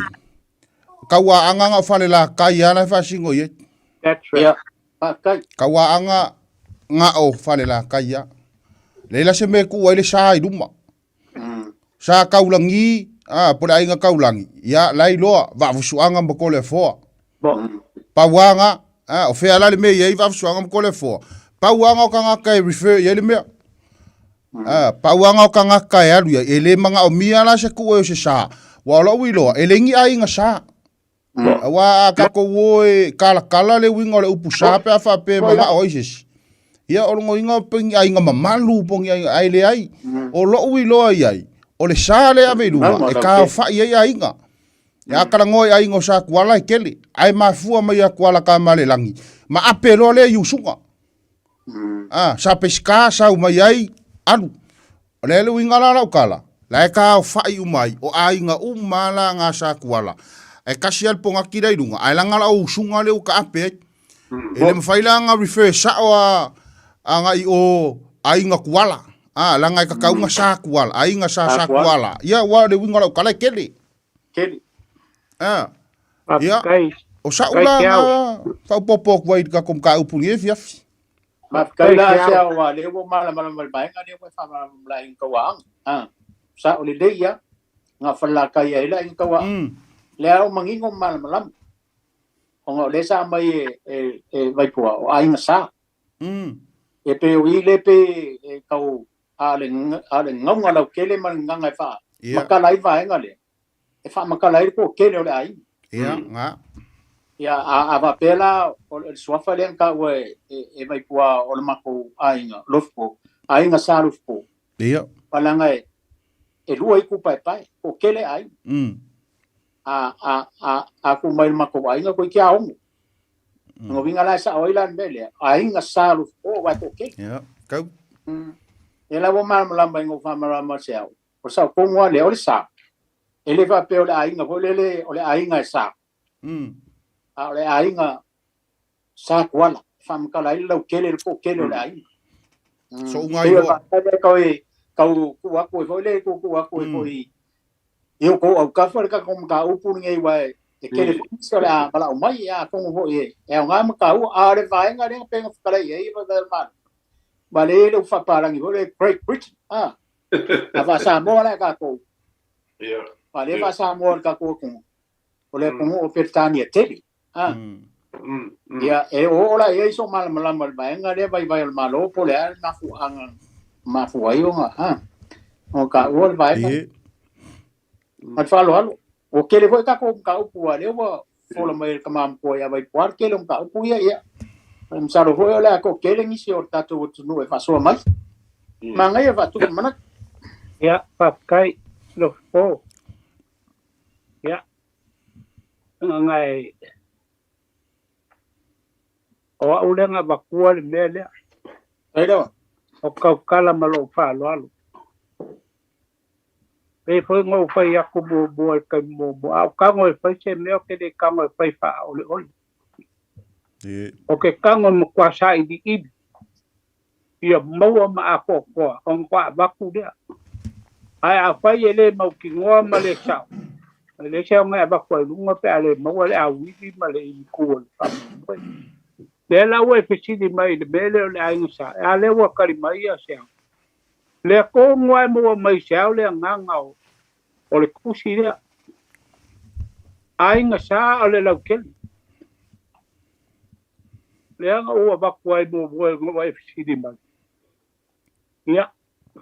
tauaaga na o Falelatai lava la e faasino i ai. That's right. Ia, faafetai. Tauaaga na o Falelatai lava. Leai la se mea e tuu ai le sa i luma. Sa taulagi, a, po o le aiga taulagi, ia, la e iloa, Vaafusuaga ma Toleafoa. Pau lava na, a, o fea la le mea e i ai Vaafusuaga ma Toleafoa? Pau lava na o tagata e refer i ai le mea. Pauaga o tagata e alu iai, e le magaomia la se kuʻu e o se sa, ua o loʻu iloa, e le ni aiga sa. Auā a tatou o e kalakala le uiga o le upu sa pe a faapea e manao ai se isi. Ia o logoiga pe ni aiga mamalu po ni aiga, ae leai. O loʻu iloa iai, o le sa lea e ave i luga, e taofaʻi ai aiga. Ia a talanoa i aiga o Satuala e tele, ae mafua mai ia Tuala Tamalelagi, ma ape loa lea i usuga. Sa Pesika sau mai ai, alu. O le le uiga la lau tala, la e taofaʻi uma ai, o aiga uma la na sa Tuala. E kasi lava le pogati lea i luga, ae leaga la o usuga lea ua taape ai. E le mafai la ona refer sao a agai i o aiga Tuala. Leaga e tatau ona sa Tuala, aiga sa sa Tuala. Ia, aua o le uiga o lau tala e tele. Tele. Ia, o sa'u la na faaopoopo atu ai i le tatou mataupu i lenei afiafi. Faafetai la se ao a lea ua malamalama i le vaega lea ua e faamalamalama ai i tauaaga. Sa'o lelei lava na falelatai ai le aiga tauaaga. Lea ua manino ma malamalama ona o lea sa aumai e Vaipua o aiga sa. E pei o i lea pei e tau a o le gauga lautele ma le gagaga e faamatala ai vaega lea, e faamatala ai le toatele o le aiga. Ia, na. Ia, a faapea la, o le suafa lea na taua e Vaipua o le matou aiga, Lofupo, aiga sa Lofupo. Ia. Leaga e lua itu paepae, toatele aiga. A tu mai le matou aiga, toeitiiti lava 6. Lona uiga la e sao ai la le mea lea, aiga sa Lofupo aua e toatele. Ia, kau. Ia la ua malamalama i na faamalamalama se ao. O le sao tonu lava lea, o le sa. E le faapea o le aiga foi lele, o le aiga e sa. A o le aiga sa Tuala, e faamatala ai le lautele, le toatele o le aiga. Soouga ai loa. Tau e tau tuu atu ai foi le tuu atu ai foi i o kou autafa le tatou mataupu lenei aua e tele foi nisi o le a valaau mai, atonu foi e aoga ma taua. A o le vaega lea na pei ona fetalai ai e le Malo, ma lea e le faapalagi foi le Great Britain, a faa-Samoa la e tatou. A lea faa-Samoa le tatou atunuu, o le atunuu o Peretania tele. Ia, e oo la i ai so malamalama i le vaega lea vaivai o le Malo po o le a le mafuaaga mafua ai ona taua le vaega. Ma le faaaloalo. Ua tele foi tatou mataupu aua o lea ua fola mai e le tama matua ia Vaipua le tele o mataupu ia. Ia, masalo foi o le a toatele nisi o le tatou atunuu e faasoa mai. Manaia faatupu manatu. Ia, faafetai Lofupo. Ia, agaga o au lea na avatua le mea lea. Ai lea. O kaukala ma lou faaaloalo. Pei foi ona ou fai atu muamua i le taimi muamua, a ou tago e fai se mea, ou te le tago e fai faaoleole. O ke tago e matua sailiili, ia maua ma atoatoa, ona faatoa avatu lea. Ae afai e le mautinoa ma le sao, e leai se aoga e avatu ai i luga pe a le maua le auivi ma le ivitu o le faamoemoe. Lea la ua e fesili mai i le mea lea o le aiga sa, a lea ua tali mai ia Seau. Lea tonu lava e maua mai se ao le agaga o le tusi lea. Aiga sa o le lautele. Lea na ou avatu ai muamua ina ua e fesili mai. Ia,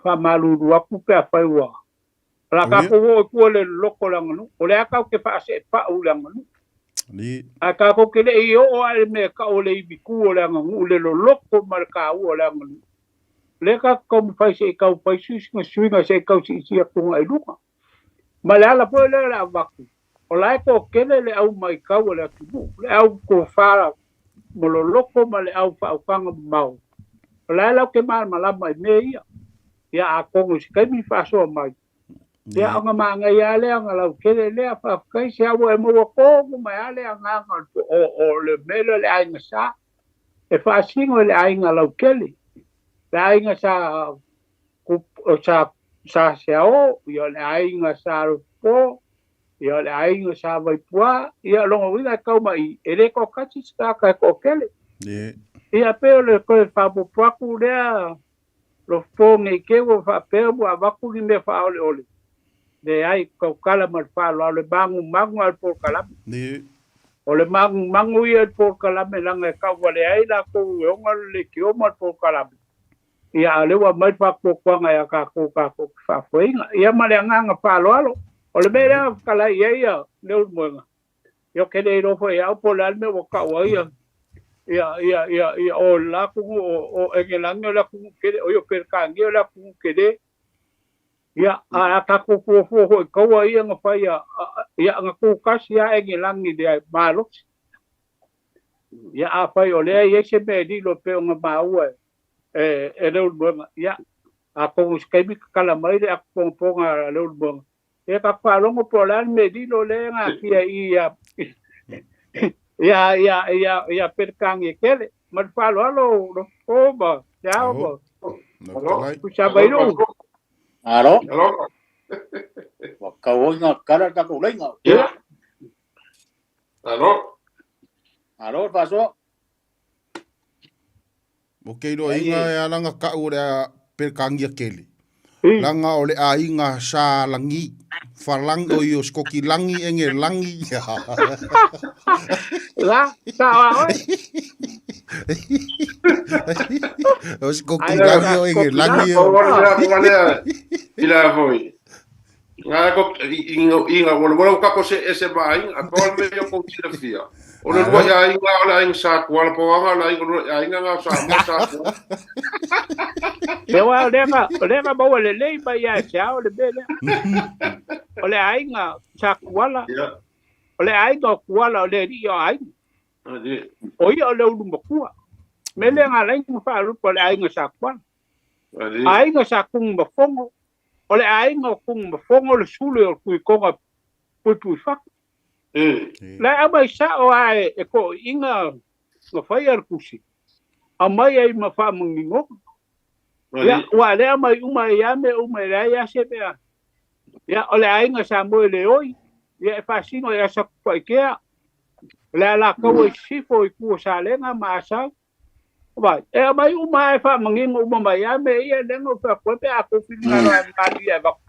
faamalulu atu pe afai ua o le a tatou oo i tua i le loloto o le aganuu. O lea tatou te faaseepau i le aganuu. Ae tatou te le i oo lava i le mea e tau o le ivitu o le aganuu, le loloto ma le taua o le aganuu. O lea tatou te taumafai se i tau fai suiga suiga se i tau siisii atu agai i luga. Ma le ala foi lea o le avatu, o la e toatele le au maitau a le atunuu, le au tofa ma loloto ma le au faautaga mamao. O la e latou te malamalama i mea ia. Ia atonu i se taimi faasoa mai, ia ona manaia lava lea ona lautele lea, faafetai se ua e maua tonu mai lava le agaga o le mea lea o le aiga sa. E faasino i le aiga lautele, le aiga sa sa Seao, ia o le aiga sa Lopo, ia o le aiga sa Vaipua, ia lona uiga e tau mai i, e le toatasi se tagata e toatele. Ia pei o le toe faaopoopo atu lea Lopo nei te i ua faapea ua avatu ni mea faaoleole, leai, tautala ma le faaaloalo, e magumagu lava le polokalame. O le magumagu ia i le polokalame leaga e tauvalea ai latou e ona le leitio ma le polokalame. Ia, a o lea ua aumai le faapuapuaga ia tatou, tatou te faafoeina. Ia ma le agaga faaaloalo. O le mea lea na fetalai i ai ia Leulumoega, ia ou te le iloa foi e au po o le a le mea ua tau ai ia, ia, ia, ia, ia o le la atunuu o, o Egelage o le atunuu tele, o ia o Peretania o le atunuu tele. Ia, a a tatou fuafua foi i taua ia na fai a, a, ia na tutasi lava Egelage i le malosi. Ia, afai o lea e i ai se mea e lilo e pei ona maua e, e Leulumoega, ia, atonu i se taimi tatala mai le atu pogapoga a Leulumoega, ia tatou faalogo po o le a le mea e lilo lea e natia i i ia, ia, ia, ia Peretania tele. Ma le faaaloalo, Lofo ma Te Ao ma Tuisamailu. Alo. Ua tau ai ngā kala le tatou laina. Ia. Alo. Alo, le faasoa. O ke iloa inga e alanga ka'u o le a Peretānia kele. Langa o le aiga sa langi, falang o i o Skoki langi enge langi. La, sa oa oe. O Skoki langi o enge langi o. O le lea, i la foi. Nga ko i i nga wala wala ka ko se ese ma ai a ko me yo ko tira fia. O le lua ia inga o le aiga sa kuala po anga o le aiga lua ia inga nga sa mo sa ku. E wa o lea o lea maua lelei mai ia se ao le mea lea. O le aiga sa kuala. O le aiga o kuala o le alii o aiga. O ia o le ulu matua. Me lea nga laina whaalupa o le aiga sa kuala. Aiga sa kungu mafongo. O le aiga o kungu mafongo le sule o kui konga pui pui whaku. La aumai sao a e toeaiina na faia le tusi, aumai ai ma faamaninoga. Ia, aua o lea aumai uma ai lava mea uma e leai lava se mea. Ia, o le aiga sa moe le oi, ia e faasino ia Satupaitea, o le Alataua i sisifo i tua o Salega ma Asau. Vai, e aumai uma lava e faamanino uma mai lava mea ia, lea na ou fai atu ai pe a tou finagalo ae malie avatu.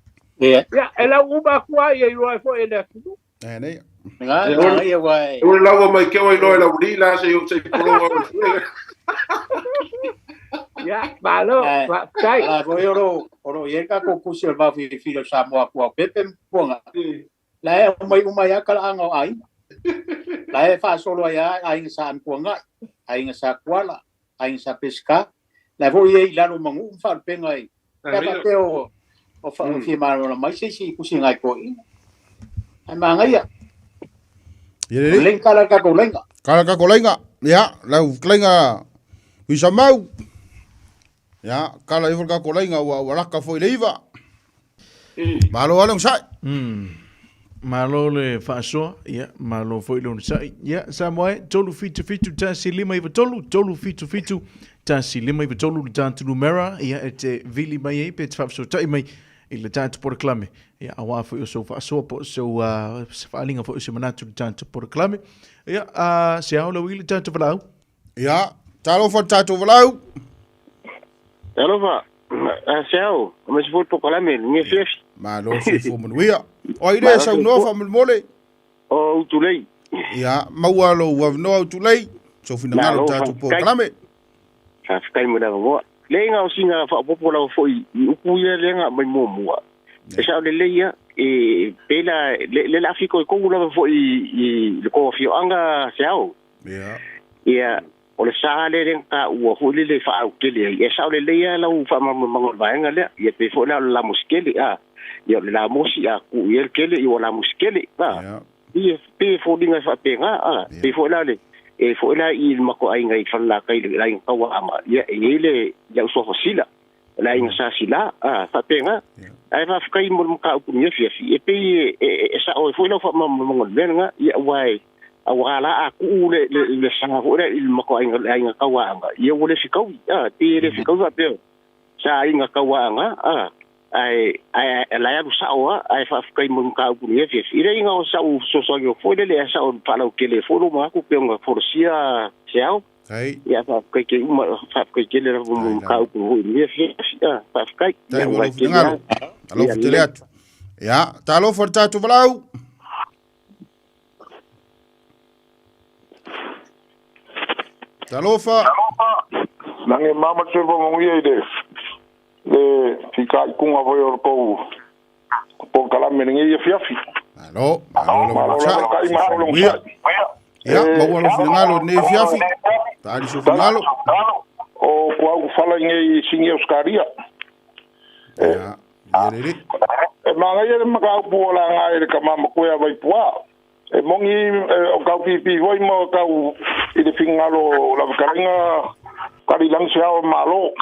Ia, e lau uma atu lava ia iloa ai foi e le atunuu. E nei. Nga, nga ia wai. O le laua mai ke oi loe lau li la se yo se polo o. Ia, malo, faafetai. A foi oro oro ia ka ko kusi o va fi fi o Samoa kua pepe mpuanga. La e mai uma ia kala anga o aiga. La e faasolo ai a aiga sa Ampuangai, aiga sa Kuala, aiga sa Pesika. La foi ia i lalo ma Nuu ma faalupega i. Pe a faapea o o fia malamalama mai se isi i kusi ngai toeaiina. Ae manaia. Ia lelei. Lelei kala le tatou laina. Kala le tatou laina. Ia, lau fetalaiga Tuisamau. Ia, kala ifo le tatou laina ua ua laka foi le iva. Malo lava le onosai. Malo le faasoa, ia, malo foi le onosai. Ia, Samoa e, 377 1 5 9 3, 377 1 5 9 3 le tatou numera, ia, e te vili mai ai pe te faafesootai mai i le tatou polokalame. Ia, aua foi o sou faasoa po o sou se faaaliga foi o se manatu i le tatou polokalame. Ia, se ao lau i le tatou valaau. Ia, talofa le tatou valaau. Talofa, a se ao, aemaise foi le polokalame, lenei afiafi. Malo soifua manuia. O ai lea e saunoa faamolemole? O Utulei. Ia, maua lou avanoa Utulei, sou finagalo i le tatou polokalame. Faafetai mo le avanoa. Leai na o sina faaopoopo lava foi i upu ia lea na aumai muamua. E sao lelei ia, e pei la le le a fitoitonu lava foi i le tou afioaga Seao. Ia. Ia, o le sa lea lea na taua foi lele e faaautele ai. E sao lelei lava lau faamalamalamaga o le vaega lea. Ia pei foi la o le lamosi kele, a. Ia o le lamosi a tuu i ai le kele, ia ua lamosi kele, a. Ia. Ia, pei e foliga e faapena, a. Pei foi la le, e foi la i le matou aiga i Falelatai, le aiga Tauaama, ia, e i ai le, le au suafa Sila, o le aiga Sa Sila, a, faapena. Ae faafetai mo le mataupu i lenei afiafi, e pei e, e, e sao ai foi lau faamalamalamaga o le mea lena, ia, aua e, aua la a tuu le, le, le sa foi lea i le matou aiga, le aiga Tauaama, ia ua le fetaui, a, pei e le fetaui faapea, sa aiga Tauaama, a, ae ae la e alu sao lava, ae faafetai mo le mataupu i lenei afiafi. E leai na o sau fesoasoani foi lele ae sao faalautele foi lou manatu pei ona folasia se ao. Ai. Ia faafetai ke uma, faafetai tele lava mo le mataupu foi i lenei afiafi. Ah, faafetai. Tai Ia mo ua lou tele finagalo. lava. Alofa Ia tele lelei. atu. Ia, talofa le tatou valaau. Talofa. Nange mama te soifua manuia i le Le fitaituga foi o le tou polokalame lenei afiafi. Malo, malo lava Malo onosai. lava ta'i, malo le Manuia. onosai. Ia, maua lou finagalo i lenei afiafi. Taali sou finagalo. O kuau fala i nei sini Australia. Ia, ia lelei. E magaia le mataupu o laga e le kamama koe a Vaipuā. E moni o kau pipi foi ma o kau i le finagalo o la fetalaiga Kalilagi se ao o Malo.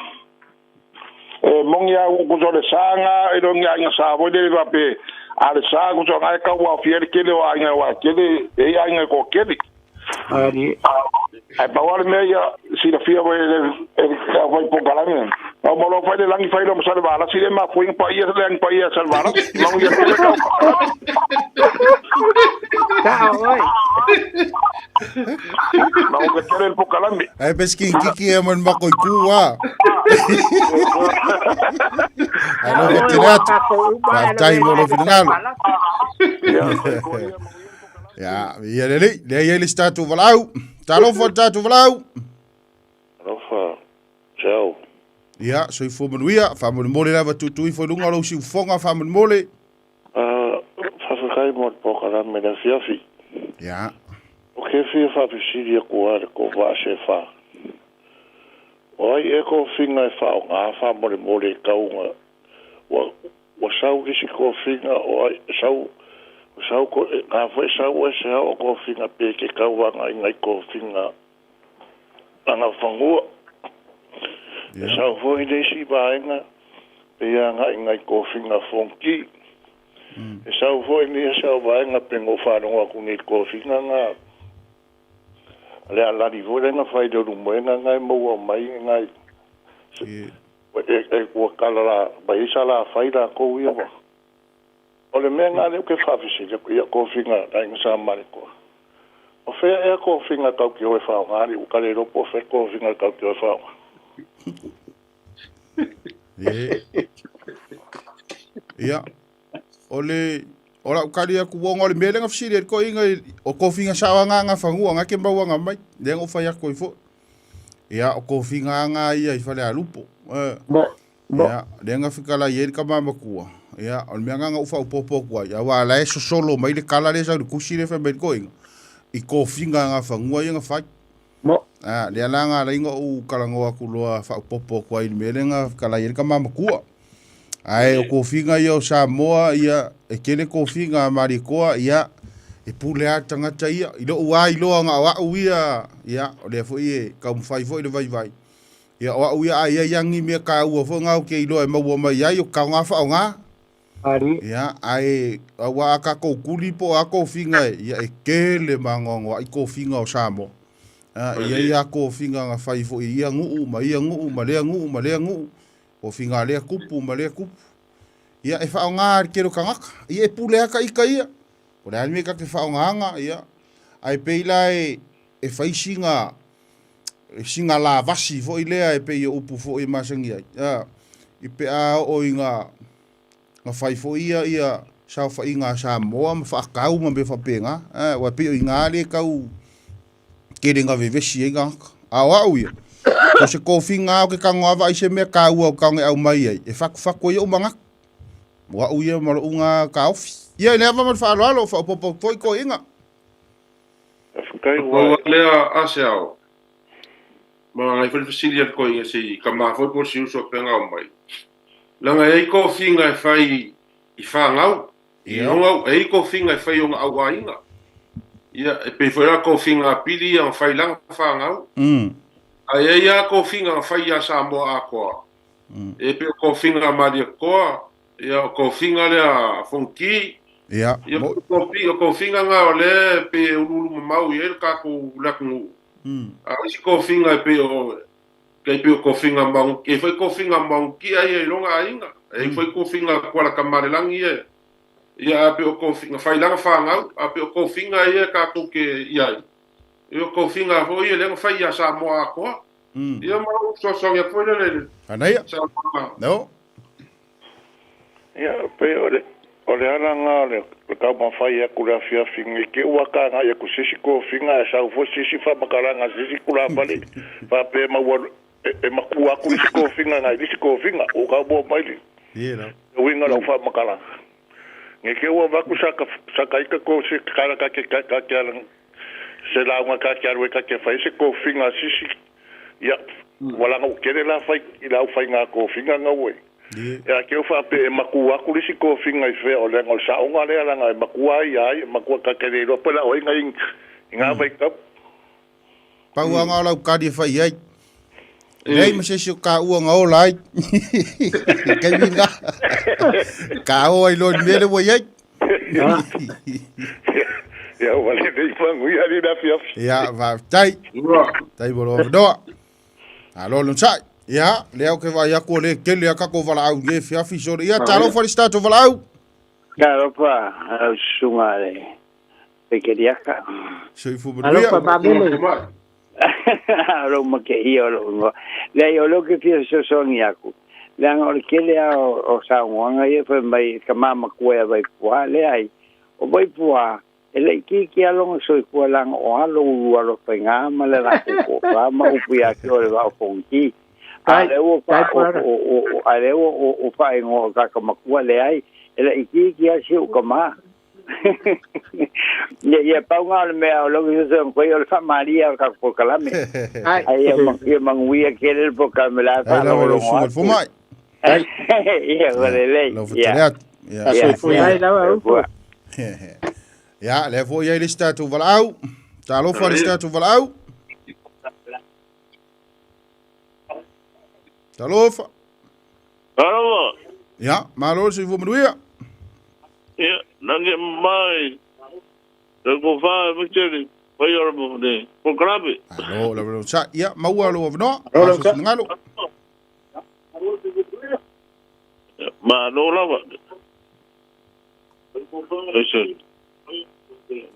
E moni a ua kusa o le sa ga e le o ni aiga sa foi lele faapea a le sa kusa ga e kau aofia ai le tele o aiga aua e tele e i aiga e toatele. Ae pau lava le mea ia silafia foi e le aufai polokalame. Na uma loa fai le lagi fai loa ma Salevalasi lea e mafuaiga paia le agi paia a Salevalasi. Manuia tele kau. Sao oi. Manuia tele le polokalame. Ae pe sikikiki ia ma le mako i ku a. Ae Sao alofa oi tele ua atu. tatou uma e Faafetai lavea mo ai lou le finagalo. Salevalasi. Ia, ia lelei, lea e i ai le isi tatou valaau. Talofa le tatou valaau. Alofa, ciao. Ia, soifua manuia, faamolemole lava tuutuu ifo i luga o lou siufofoga faamolemole. Faafetai mo le polokalame i le afiafi. Ia. O ke fia faafesili aku lava i le kou vaa sefa. O ai ea kofiga e faaaoga faamolemole i tauga ua ua sau nisi kofiga o ai sau sau ko ga foi sau e se ao kofiga pe ke tauagaina i kofiga agafagua. E sau foi le isi vaega pe ia agai nai kofiga fonki. E sau foi le isi au vaega pe no faalogo atu nei i le kofiga na le alali foi lea na fai i le ulumoega na e maua mai nai e ua kala la mai ai sa lafai lakou ia ma. O le mea lena lea ou te faafesili atu ia kofiga aiga sa Malekoa. O fea ea kofiga tau te o e faaaoga alii ua ka le iloa po o fea le kofiga tau te o e faaaoga. Ia, o le o lau kali atu ona o le mea lea na fesili ai le toeaina i o tofiga sao agaga fanua na ke mauaga mai, lea na ou fai atu ai foi. Ia, o tofiga aga ia i Falealupo. Ia, lea na fetalai ai le tama matua. Ia, o le mea lena na ou faaopoopo atu ai, aua o la e sosolo mai le tala lea e sau i le tusi lea e fai mai le toeaina, i tofiga agafanua ia na fai. A, lea la na ala ai ona ou talanoa atu loa faaopoopo atu ai i le mea lea na fetalai ai le tama matua. Ae o tofiga ia o Samoa, ia, e tele tofiga a Malietoa, ia, e pule lava le tagata ia. I lou lava iloa na o au ia, ia, o lea foi e taumafai foi le vaivai. Ia, o au ia a i ai lava ni mea taua foi na ou te iloa e maua mai ai, o taoga faaaoga. Ia, ae aua a tatou tuli po o a tofiga e, ia, e tele maanoanoa'i tofiga o Samoa. A, e i ai lava tofiga na fai foi i ia nuu ma ia nuu ma lea nuu ma lea nuu, tofiga a lea tupu ma lea tupu. Ia, e faaaoga e le tele o tagata. Ia, e pule lava ita ia. Po o le a le mea ta te faaaogaina, ia. Ae pei la e, e fai sina, sina lavasi foi lea e pei o upu foi e masani ai, a, i pe a oo ina na fai foi ia ia saofaiga a Samoa ma faatau ma mea faapena, a, aua e pei o i ina lea e tau tele ina vevesi ai tagata. A o au ia, so o se tofiga lava ou te tago lava vaai se mea taua ou te tago e aumai ai, e fatufatu ai ou manatu. O au ia ma lou na taofi. Ia, i le ava ma le faaaloalo, faaopoopo atu foi toeaiina. Faafetai Pau ua lava lea a se ao, ma nai foi le fesili a le toeaina se i tama foi po o si uso a pea na omai. Leaga e i ai tofiga e fai i fanau, i ona, e i ai tofiga e fai i ona auaiga. Ia, e pei foi la tofiga a Pili ia na fai lana fanau. Ae i ai lava tofiga na fai ia Samoa atoa. E pei o tofiga a Malietoa, ia o tofiga lea a Fonoti, Ia, ia o tofiga na o lea e pei e uluulu mamau i ai le tatou le atunuu. A o isi tofiga e pei o e pei o tofiga Manuti, e i ai foi tofiga Manutia ia i lona aiga, e i ai foi tofiga Tuala-Tamalelagi ia, ia a pei o tofiga fai lana fanau, a pei o tofiga ia tatou te i ai, ia o tofiga foi ia lea na fai ia Samoa atoa. Ia ma lou fesoasoani atu foi lea i le Anaia. saunoaga. No. Ia, pei o le, o le ala lena o le, le taumafai atu i le afiafi nei te i ua tagai atu i se isi tofiga ae sau foi se isi faamatalaga a se isi tulafale faapea ma ua e makua aku le isi tofiga agai le isi tofiga ua tau maua mai le uiga o lau faamatalaga ge ke ua avatu sa ka ita ko se kala ka ke ka ke ala se lauga ka ke alu e ka ke fai se tofiga a sisi ia ua laga ua kele la fai i le aufaiga tofiga gau e ia ke u faape e makua aku le isi tofiga i fea o leaga o le saoga lea laga e makua ai ia ai e makua ka ke le iloa pe la o ai ga i gā vaitau. Pau anga o lau kari e fai ai. Leai ma se isi o kaua na ola ai. Kaimi ngā. Ka o ai loa i le mea lea ua i ai. Ia ua lelei manuia le afiafi. Ia, faafetai. Tai mo lou avanoa. Malo le onosai. Ia, lea ou te vaai atu o lea e tele a tatou valaau i lenei afiafi. So, ia, talofa i le si tatou valaau. Talofa lau susuga le Peikeriaka. Soifua manuia. Alofa Mavele. O lou makehia o lou igoa. Leai, o lea ou te fia fesoasoani aku, leaga o le tele lava o saunoaga ia fai mai e tama matua ia Vaipua. Leai, o Vaipua e le itiiti lava lona soifua leaga o alo ulu alofaina ma le latou toafa ma upu ia te oe le Vaa o Fonoti. A o lea ua a lea ua faaigoa o tagata matua, leai, e le itiiti lava si ou tama. Ia, ia pau ngā o le mea o lou fesoasoani koe o le faamalia o le tatou polokalame. Ai ia, ia manuia tele le polokalame la Ai lava lau faalogologo susuga i le atu. fomai. Ia, ua lelei. Lau Ia. fatale atu. Ia, Ia, soifua. Ai lava upu. soifua. Ia, lea foi i ai le isi tatou valaau. Talofa i le isi tatou valaau. Talofa. Alofa. Ia, malo le soifua manuia. Ia, nage mai le kofa e machele pai o le polokalame. Alo, lava lau sa. Ia, maua lou avanoa. Alo, Aso finagalo. Malo lava. Ese.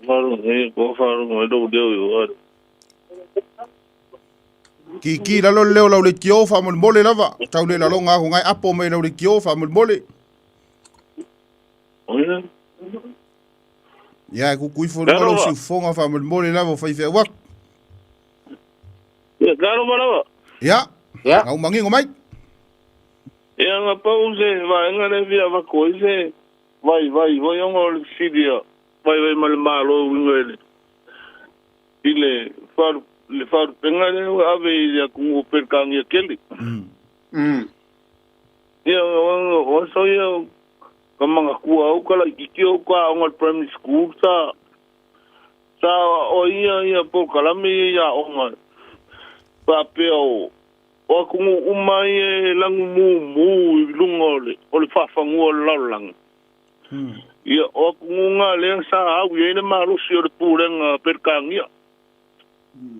Malo e kofa ro e lou leo i o. Kiki lalo le leo lau le tio faamolemole lava. Tau le laloga aku ngai apo mai lau le tio faamolemole. Oia. Ia, e kuku ifo luga lau siufoga faamolemole lava o faifeau atu. Ia, talofa lava. Ia, Ia. gau mangingo mai. Ia nga pau se vaega le fia avatu ai se vaivai foi ona o le fesili a vaivai ma le Malo e uiga i le i le falu le falupega lea ua ave i le atunuu o Peretania tele. Ia o aso ia ka manatua au ka laitiiti o ka aoga i le primary school sa sa o ia ia polokalame ia i aoga faapea o o atunuu uma ia e lagumumu i luga o le o le faafanua o le lalolagi. Ia o atunuu nga lea sa au i ai le malosi o le pulega a Peretania.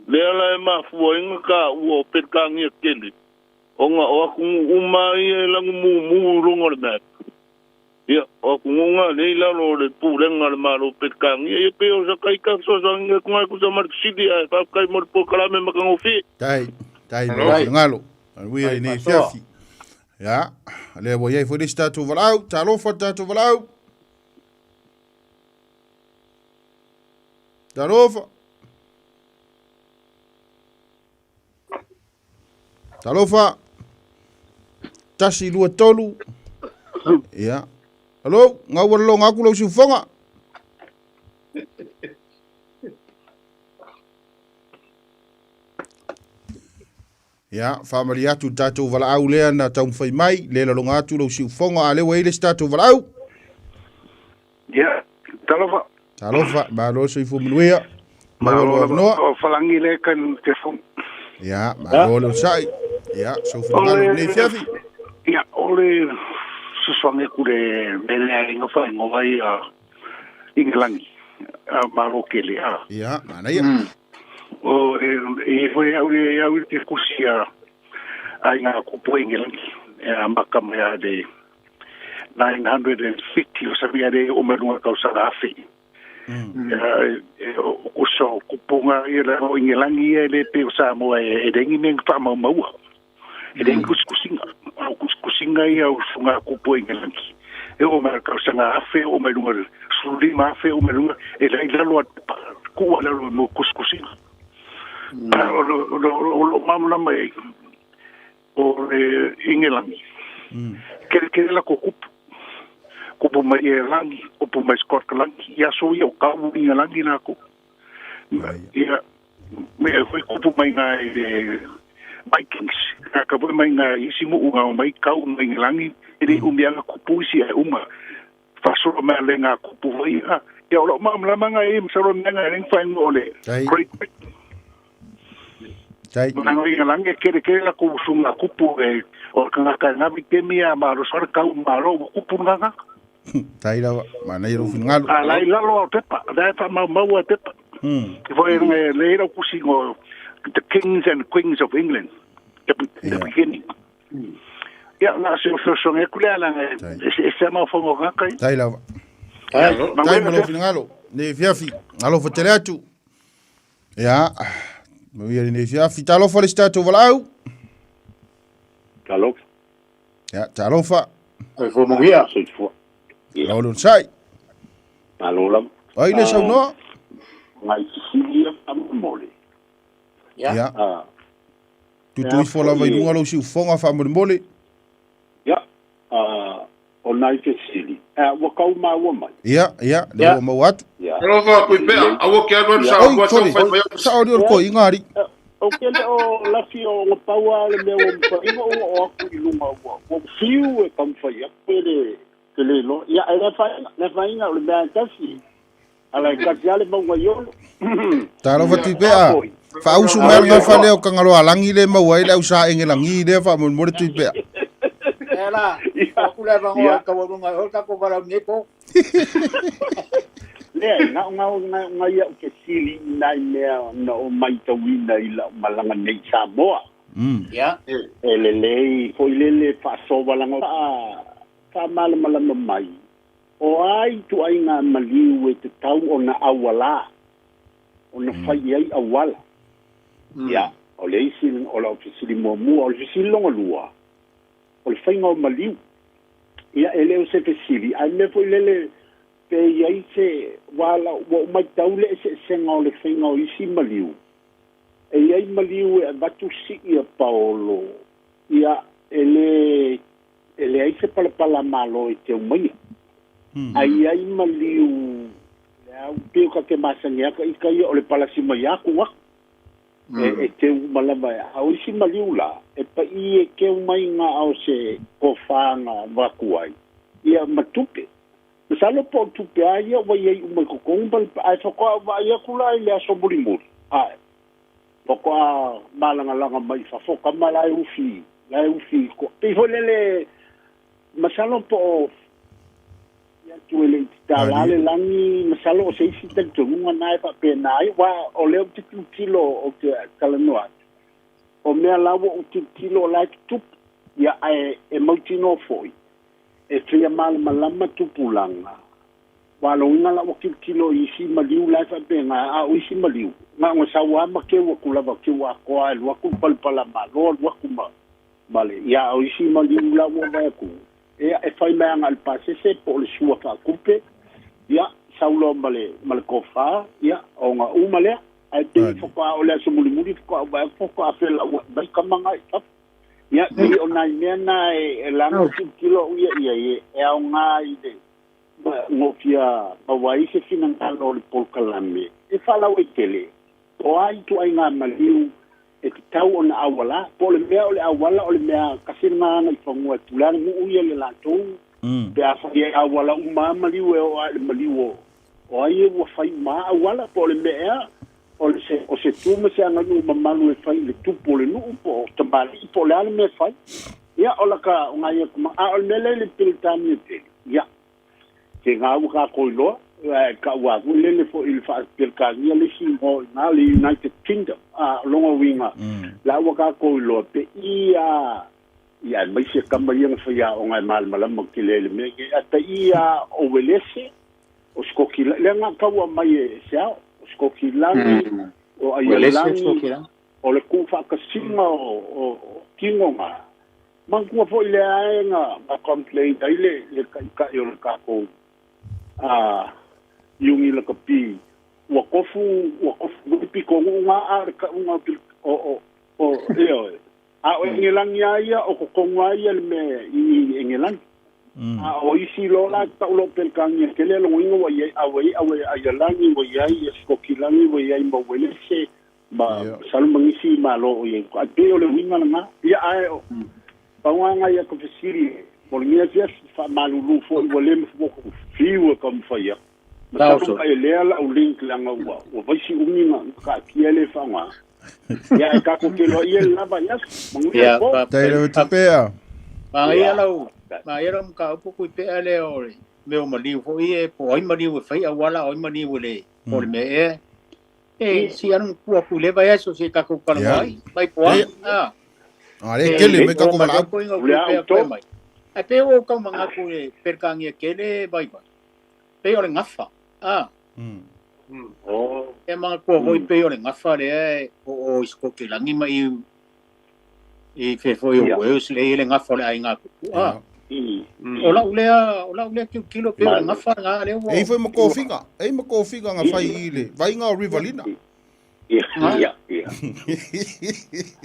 Lea la e mafua ai ona taua o Peretania tele ona o atunuu uma ia e lagumumu i luga o le map. Ia o atunuu nga lea i lalo o le pulega a le Malo o Peretania. Ia pei o sa taita fesoasoani atu nga e tusa ma le fesili ae faafetai mo le polokalame matagofie. Tai, tai mo lou finagalo. Manuia i nei afiafi. Ia, lea ua i ai foi le isi tatou valaau. Talofa le tatou valaau. Talofa. Talofa. 1, 2, 3. Ia. Alo, ngau ua lologa atu lau siufoga. Ia, faamalie atu i le tatou valaau lea na taumafai mai, le laloga atu lau siufoga, a lea ua i ai le isi tatou valaau. Ia, talofa. Talofa, malo le soifua manuia. Maua Malo lou lava. avanoa. O Falagi lea ka telefoni. Ia, malo le onosai. Ia, sou O finagalo le i lenei afiafi. ia, o le fesoasoani atu i le mea lea e faaigoa ai a Ingilangi a Malo tele a. Ia, manaia. O e e foi au le au i te kusi a aiga kupu e Ingilangi e amata mai a le 950 o samia le o mai luga tausaga afe. Ia, o kusa o kupunga ia la o Ingilangi ia e le pei o Samoa e leai ni mea na faamaumaua. E leai ni kusikusiga. O kusikusiga ia o usuga kupu e Ingilangi. E oo mai le tausaga afe, oo mai luga 15 afe, oo mai luga, e leai lalo a tuua i lalo mo kusikusiga. O lo malamalama i ai. O le Ingelangi. Kele kele la ko kupu. Kupu mai e langi, kupu mai Scotland, ia so ia o kau Ingelangi na ko. Ia me e foi kupu mai ngai le Vikings. Ka ka foi mai ngai isi mu unga o mai kau mai Ingelangi, e le umianga kupu isi e uma. Fasolo mai le ngā kupu foi. Ia o lo ma mlama ngai e msaro mea ngai leng whaingu o le Great Britain. Tai. Nanga Ingelangi e kere kere la ku sunga kupu e o ka ngaka ngabi te mia ma ro sora kau ma ro kupu nganga. Tai lava, mana i ro fingalu. A lai lalo au pepa, dai fa mau mau a pepa. Te foi nge le ira kusi ngo the kings and queens of England. The beginning. Ia na se o so nge kule ala nge e se mau fongo ngaka. Tai lava. Tai mo lo fingalu. Ne fiafi. Alo fatele atu. Ia. Mo ia ne fiafi. Talofa le stato valau. Talofa. Ia, talofa. Ai fo mongia. Soifua. Lo sai. Malo lava. Ai le saunoa. Ngai sisilia faamolemole. Ia. Tutu ifo lava i luga lou siufoga faamolemole. Ia. O nai fesili. Ua kau maua mai. Ia, ia, le ua maua atu. Ia. Alofa kui pea, aua ke alu alu sa Oi, ua tau sorry. fai fai atu. Sa o le ko ingari. O ke le o lafi o nga paua le mea ua mawhainga o o aku i lunga ua. Ua fiu e kamwhai aku e le te le lo. Ia, e le whainga, le whainga o le mea e tasi. Ala e kasi ale maunga iolo. Talofa tui pea. Faausu mai le fale o kangaloa langi le maua ai le au sa enge langi le faamolemole tui pea. Ela, o kule vango ka wa lunga o ka ko vala ni po. Le, nga nga nga nga ia o ke sili i nai mea na o mai tauina i la malanga nei Samoa. Ia. E le lei, foi lele whaasowa langa wha malamalama mai. O ai tu ai ngā maliu e te tau o na awala. O na whai ai awala. Ia, o le isi o la ofisili muamua, o le fisili longa lua. O le whainga o maliu. Ia, e leo se fisili. Ai me foi lele pe iai se wala ua mai taule e se senga o le whainga o isi maliu. E iai maliu e avatu si ia Paolo. Ia, e le ai se palapala malo e te umaia. Ai ai maliu, le au peo ka te masangi aka i kai o le palasi mai aku aku. E te umalama e. Au isi maliu la, e pa i e ke umai ngā au se kowhanga wakuai. Ia matupe. Masalo po tupe a ia wai ai umai kokongu pal ai whakoa wa ia kula i le aso muri muri. Ai. Whakoa malangalanga mai whafoka ma lai ufi. Lai ufi ko. Pe iho lele masalo po ia tu ele i te lale langi masalo o se isi talitonunga nai whapena ai wa o leo te tilo o te kalanoa. O mea lawa o te tilo o lai tupu ia e mautino foi. E whia malamalama tupulanga. Walo inga la waki kilo isi maliu lai whapenga a o isi maliu. Ngā ngā sawa ama ke waku lava ke wakoa e luaku palpala ma loa luaku ma. Male, ia o isi maliu la ua vaeku. E whai mea ngā le pasese po le sua whakupe. Ia, saulo male, male kowha, ia, o ngā umalea. Ai te whaka o lea sumulimuli whaka o vaeku whaka a whela ua mai kamanga i tapu. Ia, i o nai mea nā e langa kilo uia ia e au ngā i le ngofia mawai se finangalo o le polkalame. E whalau e tele. O ai tu ai ngā maliu e te tau o na awala. Po le mea o le awala o le mea kasina ngā i whangua tulana ngu uia le lātou. Pe a whai e awala uma maliu e o ai le maliu o. O ai e ua whai ma awala po le mea o se tuma se anga nu mamalu e whai le tupu o le nuu po o tambali po le ale me whai. Ia o laka o ngai kuma a o le mele le pilitani e tele. Ia. Te ngā ua ka koiloa ka ua ku lele fo i le whaapilkania le si mo ngā le United Kingdom. A longa winga. La ua ka koiloa pe ia ia mai se kama ia ngawhai a o ngai malamalama ki lele me. Ata ia o welese o skokila. Le ngā kaua mai e se ao. Skokilangi, o Aialangi, o le ku whakasinga o kingo ngā. Mangkua fo i le aenga, ma complaint ai le kaikai o le kako iungi la kapi. Ua kofu wipi ko ngu ngā a le ka unga o eo e. A o Engelagi lava ia o totogu lava ia le mea i Engelagi. A o isi loa la tau loa o Pelekania tele logoina ua i ai a ua i ai Aialagi ua i ai Sikokilagi ua i ai ma Uelese ma masalo ma nisi malo o i ai ai pei o le uiga lena. Ia ae o pau lava nai ata fesili mo lenei afiafi faamalulu foi ua le fiu e taumafai atu. Masalo ma e lea lau link leaga ua ua vaisi umi na taatia e le faaaoga. Ia ae tatou feiloai ia i le la vaiaso. Manuia le po. Tai lava tupea. Manaia lau manaia lau mataupu Tuipea lea o le mea o maliu foi e po o ai maliu e fai auala o ai maliu e le po o le mea ea. E si anu matua atu i lea vaiaso se i tatou talanoa ai mai po o a. A le kele mai tatou valaau. Ae pei ua ou tau manatu i le Peretania tele vaivai. Pei o le gafa. A. E manatua foi pei o le gafa lea e o i Sikotilagi ma i i fea foi o Wales lea e i ai le gafa o le aiga tupu. A. O lau lea, o lau lea tilotilo pei o le gafa lena lea ua. E i ai foi ma kofiga, e i ai ma kofiga na fai i le vaiga o Riverina. Ia, ia, ia.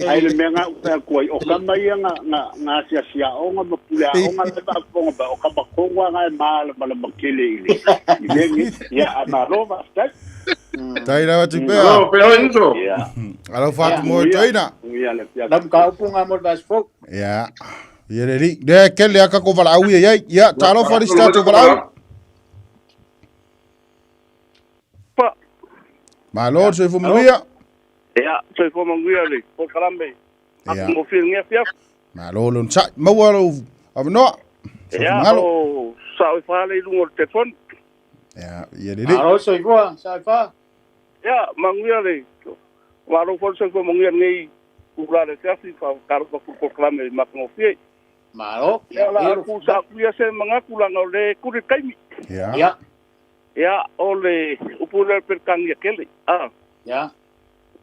Ae le mea na ou fai atu ai, o tama ia na, na, na asiasi aoga ma pule aoga la e faafofoga mai, o tama tonu lava na e malamalama tele i le, i mea nei. Ia, ae malo faafetai. Tai lava tupea. Malo, pea oi uso. Ia. Alofa atu mo e toeaina. Manuia le afiafi. Lau mataupu na mo le vaiaso fou. Ia. Ia le alii. Lea e kele a tatou valaau ia i ai. Ia, talofa le isi tatou valaau. Pa. Malo le soifua manuia. Ia, soifua manuia le polokalame. Ia. Matagofie lenei afiafi. Malo le onosai. Maua lou avanoa. Ia, Soifua o sao e fa le i luga o le telefoni. Ia, ia lelei. Malo soifua, sao e fa. Ia, manuia le malo foi le soifua manuia lenei itula le afiafi faatalofa atu i le polokalame matagofie. Malo. Ia, o le a aku sa aku ia se manatu leaga o lea e tuli le taimi. Ia. Ia. Ia, o le upu lea o le Peretania tele, a. Ia.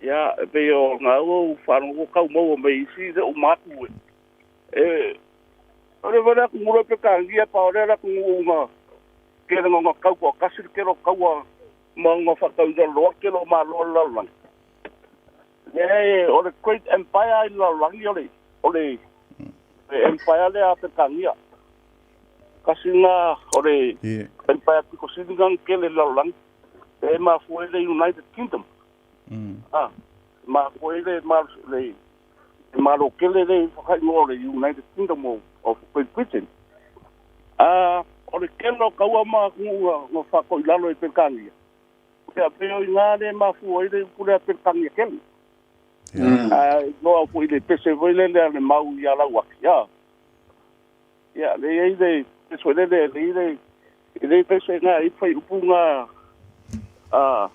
Ia, e pei o na ua ou faalogo tau maua mai isi le uma atu e. E, o le wale atunuu le Peretania, pa o lea le atunuu na kele na ona tau toatasi le tele o taua ma ona faatauina loa le tele o malo o le lalolagi. Lea e, o le Great Empire i le lalolagi o le, o le, le Empire lea a Peretania. Tasi lena o le empire pito sili lena na tele i le lalolagi, lea e mafua ai le United Kingdom. A, e mafua ai le le Malo tele lea i faaigoa o le United Kingdom of Great Britain. A, o le tele o taua ma atunuu na faatoilalo e Peretania, ia pei o i ina lea e mafua ai le upu lea Peretania tele. A iloa foi i le pese foi lele a le mau ia Lauaki, a. Ia, lea e i ai le pese foi lele, lea e i ai le, le pese na e i ai fuaiupu na a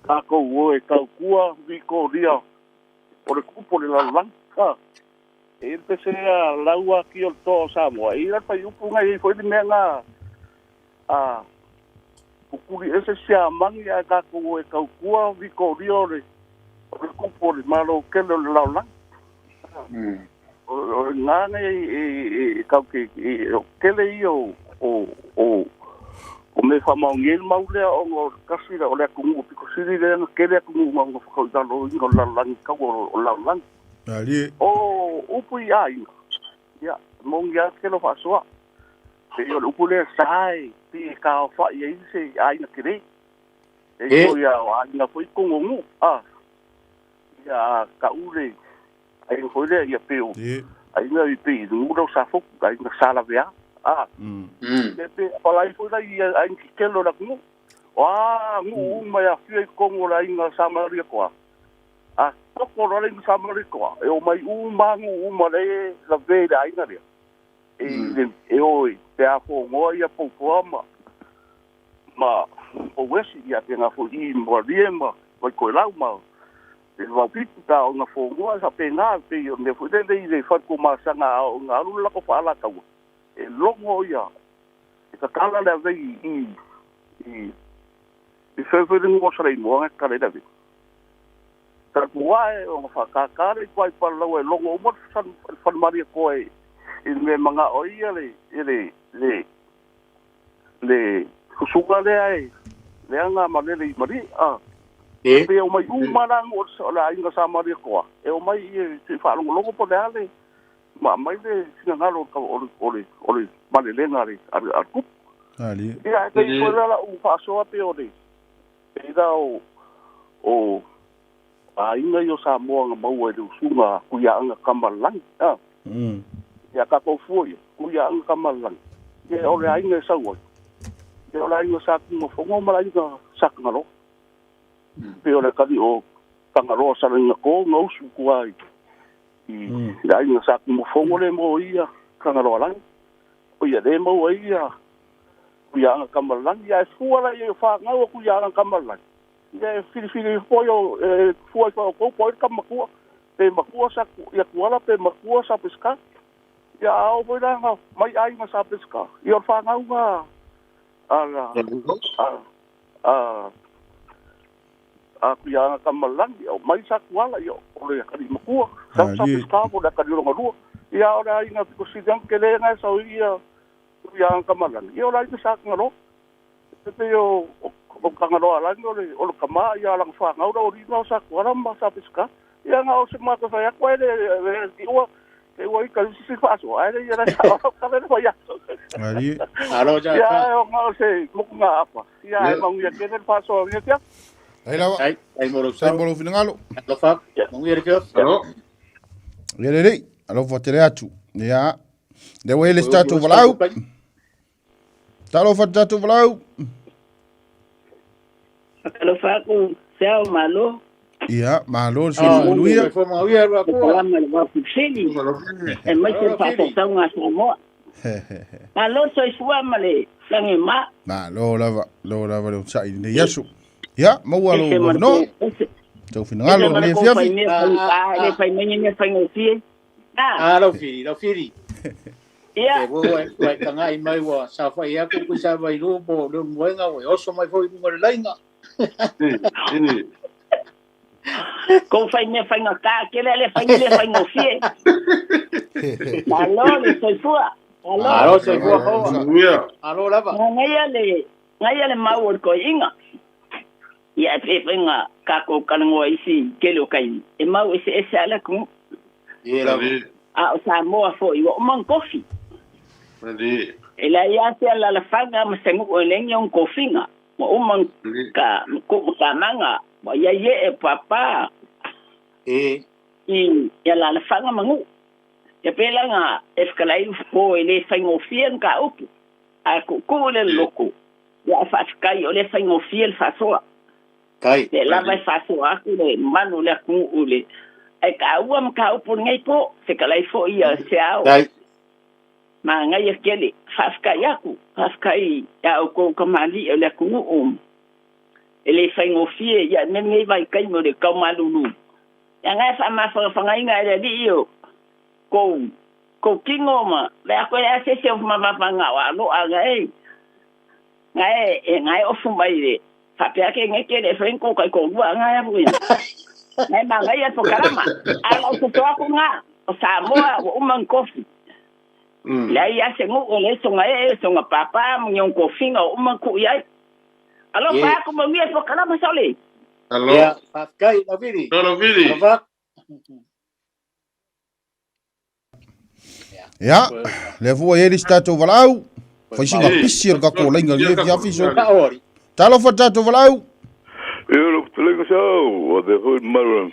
tatou o e tautua Vikoria o le kupu o le lalolagi. A, e i ai le pese a Lauaki o le toa o Samoa, e i ai la le fuaiupu na e i ai foi le mea na a pupuli ese Siamani ae tatou o e tautua Vikoria o le o le kupu o le Malo tele o le lalolagi. O i ina nei e tau te o tele ia o o o o mea e faamaonia ai le mau lea ona o le tasi o le atunuu pito sili lea na tele atunuu ma ona whakautaloina o le lalolagi taua o le lalolagi. O upu i aiga, ia, moni lava le tele o faasoa. Pei o le upu lea sa e pei e taaofai ai se aiga tele. E foi a o aiga foi totonu o nuu, a, ia a tau le aiga foi lea, ia pei o aiga i pei i nuu lea o Safotu, aiga Sa Lavea, a. Ia pe apalai foi la i aiga tetele o le atunuu. O a nuu uma e aafia i totonu o le aiga Sa Malietoa, a toto loa le aiga Sa Malietoa, e omai uma lava nuu uma lea e lavea i le aiga lea, e, e o pe a fonoa ia Poutoa ma ma Pouesi, ia pēnā foi i Malie ma Vaitoelau ma le Vaupitu pe a oo ina fonoa e faapena, pei o le mea foi lele i le faletuamasaga a oo ina alu le latou faalataua, e logo ia, e tatala le avei i i i fea foi le nuu o Saleimoa na e tatala ai le avei. Tatou ae ona faakākā lea i tua i Palalaua e logo uma le falemalietoa i le mea e manao ai ia le le le susuga lea e lea na malele i Malie a. Pe o mai uma la o le aiga Sa Maria Koa e o mai i se faalogologo po le ale ma mai le finagalo o le malelega a le kupu. Ia e pei foi la u faasoa pe o le ila o aiga i o Samoa nga maua i le usuga kuiaaga kamalagi. Ia tatou fua ia kuiaaga kamalagi. Ia o le aiga e sau ai. Ia o le aiga sa Tumafogo ma le aiga sa Kagaloa. Pe o le kali o Kagaloa salaina ko ngausu kua i le aiga sa Tumafogo le mo ia Kagaloa lagi. O ia le maua ia kuiaaga kamalagi. Ia e fua la ia whangau o kuiaaga kamalagi. Ia e whiriwhiri foi o fua i whao koupo ai ka makua. Pe makua sa ia kuala pe makua sa peska. Ia ao foi la nga mai aiga sa peska. Ia o whangau nga a kuiaaga kamalagi o mai sa kuala ia o le kali makua. Sa sa peska mo le kali ronga. Ia o le aiga piko siliang ke le ngai sau ia kuiaaga kamalagi. Ia o le aiga sa Kagaloa. Te pe o Kagaloa lagi o le kama ia langa whangau o rina o sa kuala ma sa peska. Ia nga o se mata whai aku ai le ti ua te ua i ka sisi whaaso. Ai le ia la sa o ka le whai aku. Alo ja. Ia o nga o se moku ngā apa. Ia e maungia kene le whaaso ia tia. Ai lawa. Ai molo sau. Ai molo finangalo. Alofa. Maungia le fio. Alo. Ia le rei. Alofa te le atu. Ia. Le ua ele statu valau. Talofa tatu valau. Alofa aku seau malo. Ia, malo se manuia. Kalama le wafusili. E mai se whaatataunga Samoa. Malo soifua ma le langi ma. Malo lava, lo lava le utsai nei aso. Ia, maua lo no. Tau finangalo le fiafi. Le fai mai ni fai ngofie. Ah, lau fili. Ia. E ua tangai mai ua sa fai aku kui sa vai lu po le moenga ua oso mai foi lunga le lainga. Ko fai mea fai ngā kā, ke le fai le fai ngofie. Malo le soifua. Alo soifua hoa. Alo lava. Ngaia le mau o le koiinga. Ia e pe fai ngā kako kalangoa isi kele o kai. E mau ese ese ala kungu. Ia lava. A o Samoa foi ua umang kofi. E la ia te ala la fanga ma sengu o lengi o kofinga. Wa umang ka ku ka manga wa ia ye e papa. E i ia la la fanga mangu. Ia pela nga e whakalai po e le whaingofia ka upu. A ku ku le loko. Ia whakai o le whaingofia le whasoa. Kai. Le lava e whasoa aku le manu le aku ule. E ka ua ma ka upu ngai po, se ka lai fo ia se ao. Kai. Ma ngai e kele, whawhakai aku, whawhakai ia o kou ka mali o le aku nguu. E le whaingofie, ia me ngai vai kai mo le kau malulu. Ia ngai wha ma whangainga e le li o kou kingo ma, le ako e asese o mawapanga o alo a ngai. Ngai e ngai ofu mai le, whapea ke ngai kele whenko kai kou rua ngai apu ina. Ngai mangai a pokalama. Ala o te aku ngā. O Samoa o umang kofi. Le ia se ngu o le songa e songa papa mo nyong kofinga o umang ku iai. Alo pa ku mo ngia pokalama sole. Alo. Ia, whawhakai, Laviri. Laviri. Alofa. Ia, le fua i tatou valau. Whaisinga pisi o kako lainga le fiafi so. Talofa tatou valau. Eu lo sau, o de foi maru.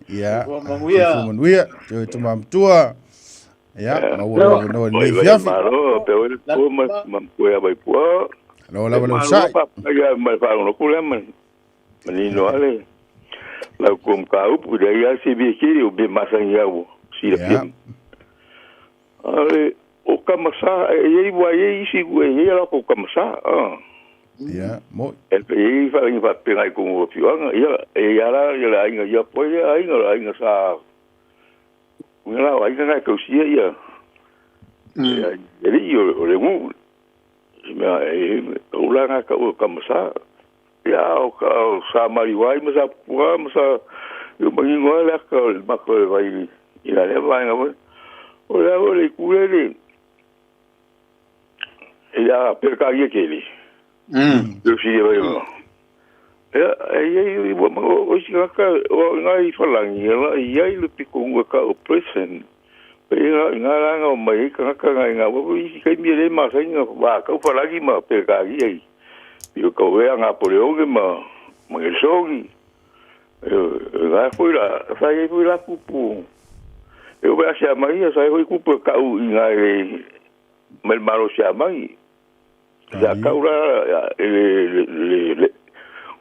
Ia. Manuia, te te mamtua. Ia, maua no le fiafi. Malo, pe o po ma ma ko ya vai po. Lo la lo sai. Ya ma fa no kula ma. Manino ale. La kom ka upu de ya se bi ki o be masan ya o. Si la pi. Ale o kamasa e i wa e isi e la ko kamasa. Ah. Ia, mo. E i fa i fa pe ngai ko mo fianga, ia e ala ia la inga ia po ia inga la inga sa. Ua la inga ngai ko sia ia. Ia e ri o le mu. Mea e o la nga ka o kamasa. Ia o ka sa mari wai ma sa pua ma sa yo mangi ngoa la ka ma ko vai i la le vai nga. O la o le kule le. Ia per ka ia kele. Eu si vai. Ia, e i ai, ua o isi tagata, o i ina i Falagi, ia la e i ai le pitonuu e tau o Prison. Pei la o i ina la na omai ai tagata na i ina, aua foi isi taimi e le masani ona vatau Falagi ma Peretania i i o tau ea Napoleone ma ma Nelesoni. Ioe, o ina foi la, sa i ai foi la kupu, e oo mai ia Siamani, ia sa i ai foi kupu e tau i ina i le mai le Malo o Siamani. Sa tau la e le le le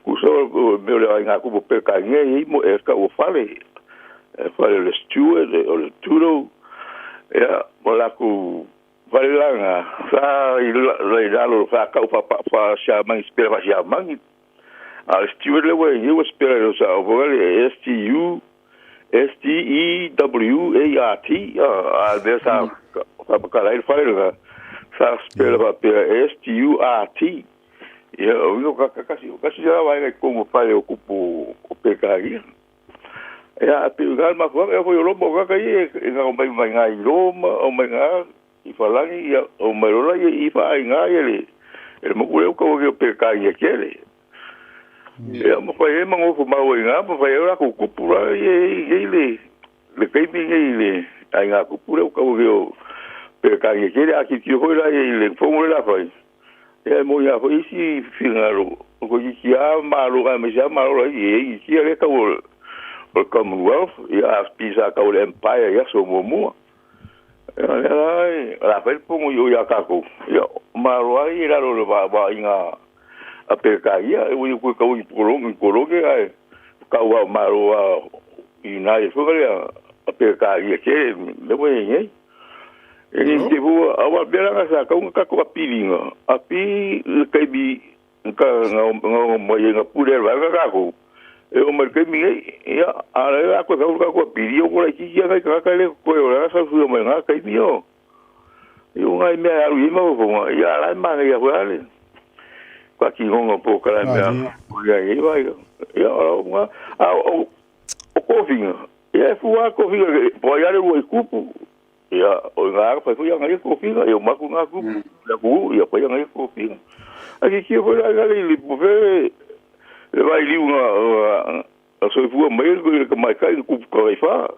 tusa o mea o le aiga kupu Peretania e i ai mo e tau o fale, e fale o le Stewart, o le Tudo, ia ma latou fale la na, sa i lalo sa tau faa-Siamani, sipela faa-Siamani. A o le Stewart lea ua i ai ua sipela i le sao foi lea S T U S T E W A R T, a o le mea sa faamatala ai le fale lena, sa sipela faapea S T U R T. Ia, o uiga o tasi, tasi lea vaega i totonu o fale o kupu o Peretania. Ia, ae pei o i ina le mafuaaga, ia foi o Roma o tagata ia e na omai mai ina i Roma, omai ina i Falagi, ia omai loa laia i faaaiga ia le le motu lea ua tau ake o Peretania tele. Ia ma fai ai ma nofo mau ai ina, ma fai ai o latou kupu la ia e i ai le le taimi lenei i le aiga kupu lea ua tau ake o Peretania tele. A tilotilo foi la i le fono lea la fai, ia e moni lava foi isi finagalo o toeitiiti lava Malo aemaise lava Malo laiti e i ai isi lea e tau o le Commonwealth, ia a pei sa tau o le Empire i aso muamua. Ia o lea la o le a fai le fono i o ia tatou, ia Malo lava ia i lalo o le vaaiga a Peretania, e ui atu e tau i ni kolone ae tau lava o Malo lava United foi lea a Peretania tele lea ua i ai nei. E le te fua, aua mea la sa tau na tatou apiliga, api le taimi ka na na mai ai na pule ai vaega tatou. E oo mai le taimi nei, ia, a o lea a toe fai le tatou apili, o laitiiti lava nai tagata lea e totoe o lea sa sui mai na taimi o. Ia o nai mea e alu i ai mafaufauga, ia a la e manaia foi lava le faatinoga o polokalame a ia i ai vaega. Ia o lau a o tofiga, ia e fua lava tofiga po o ai lava le lua i kupu. Ia, o i ina fai foi ana ia tofiga, ia uma atu na kupu, le atunuu, ia fai ana ia tofiga. Ae silasila foi la i le po fea le vailiu na soifua mai ai le tamaitai i le kupu tafaifa.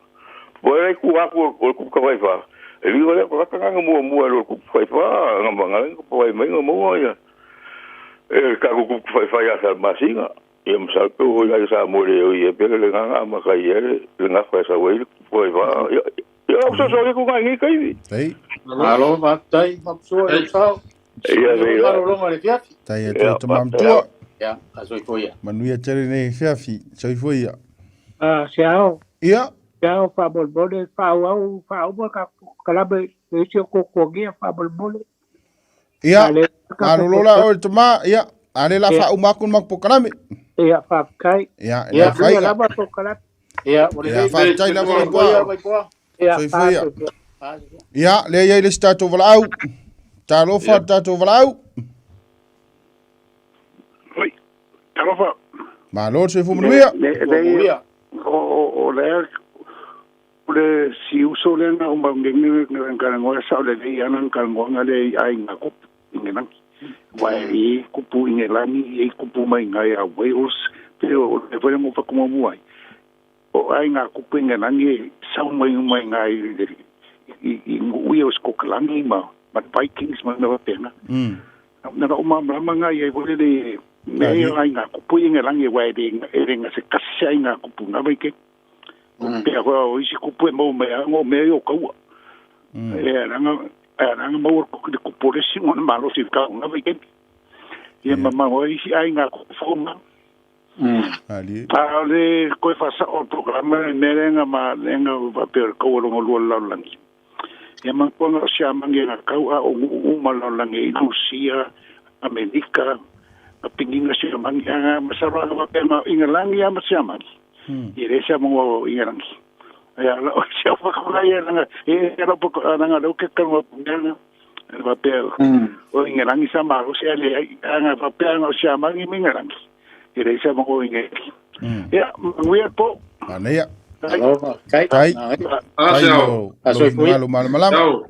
Po o ai la i tua atu o le kupu tafaifa, e liga lea tagata na na muamua i lo le kupu tafaifa, na na mai na maua ia e le tatou kupu tafaifa ia Salamasina. Ia masalo pe ua foi ai Samoa le oi e pe le gagana amata ai le le gafa e sau ai le kupu tafaifa. Ia, ia o soso ku ngai ngai taimi. Ei. Malo, faafetai Mapusua i lou sao. Ia, Ia malologa i le afiafi. Tai atu te mamtua. Ia, a soifua ia. Manuia tele nei afiafi. Soifua ia. Ah, se ao. Ia. Se ao faamolemole, faaauau, faauma ka kalame e isi o kuakuagia faamolemole. Ia, malolo la oe tama, ia, a le la faauma atu le matou polokalame. Ia, faafetai. Ia, e Ia, faiga. lava polokalame. Ia, Ia, faafetai lava Vaipoa. Ia, Soifua ia. Ia, lea e i ai le isi tatou valaau. Talofa le tatou valaau. Oi, talofa. Malo le soifua manuia. Le, o lea, o le si uso lea na uma ngenge nganga sa o le lei ana nganga le i aiga kupu Ingelagi. Wa e i kupu Ingelagi, e i kupu mai ngai a Wales, pe o le foi ngo whakumamu ai. O aiga kupu Ingelagi e sau mai mai ngai i ngui o Skokalani ma Vikings ma mea pena. Na o mamlama ngai e vole le me aiga kupu Ingelagi wa e le nga se kasi aiga kupu nga vai ke. Pe hoa o isi kupu e mau mai a ngo mea i o kaua. E ranga mau o le kupu le si ngona malo si kau nga vai ke. Ia ma o isi aiga kupu whaunga. Ali. A le koe whasa o programa me renga ma renga o pape o kaua longo lua lau langi. Ia mankuanga o siamangi nga kau a o nguu ma lau langi i Lucia, Amerika, a pinginga siamangi anga masaro anga pape ma Ingalangi a ma siamangi. Ia le siamangi o Ingalangi. Ia la o sia whakura ia nanga e la poko nanga lau ke kanwa punga pape o Ingalangi sa malo sia le anga pape anga o siamangi ma Ingalangi. Ia le siamangi o Ingalangi. Ia, manguia po. Manaia. Alofa, kai. Tai. Ah, Tai se ao. lo A soifua ia. malo malo malama.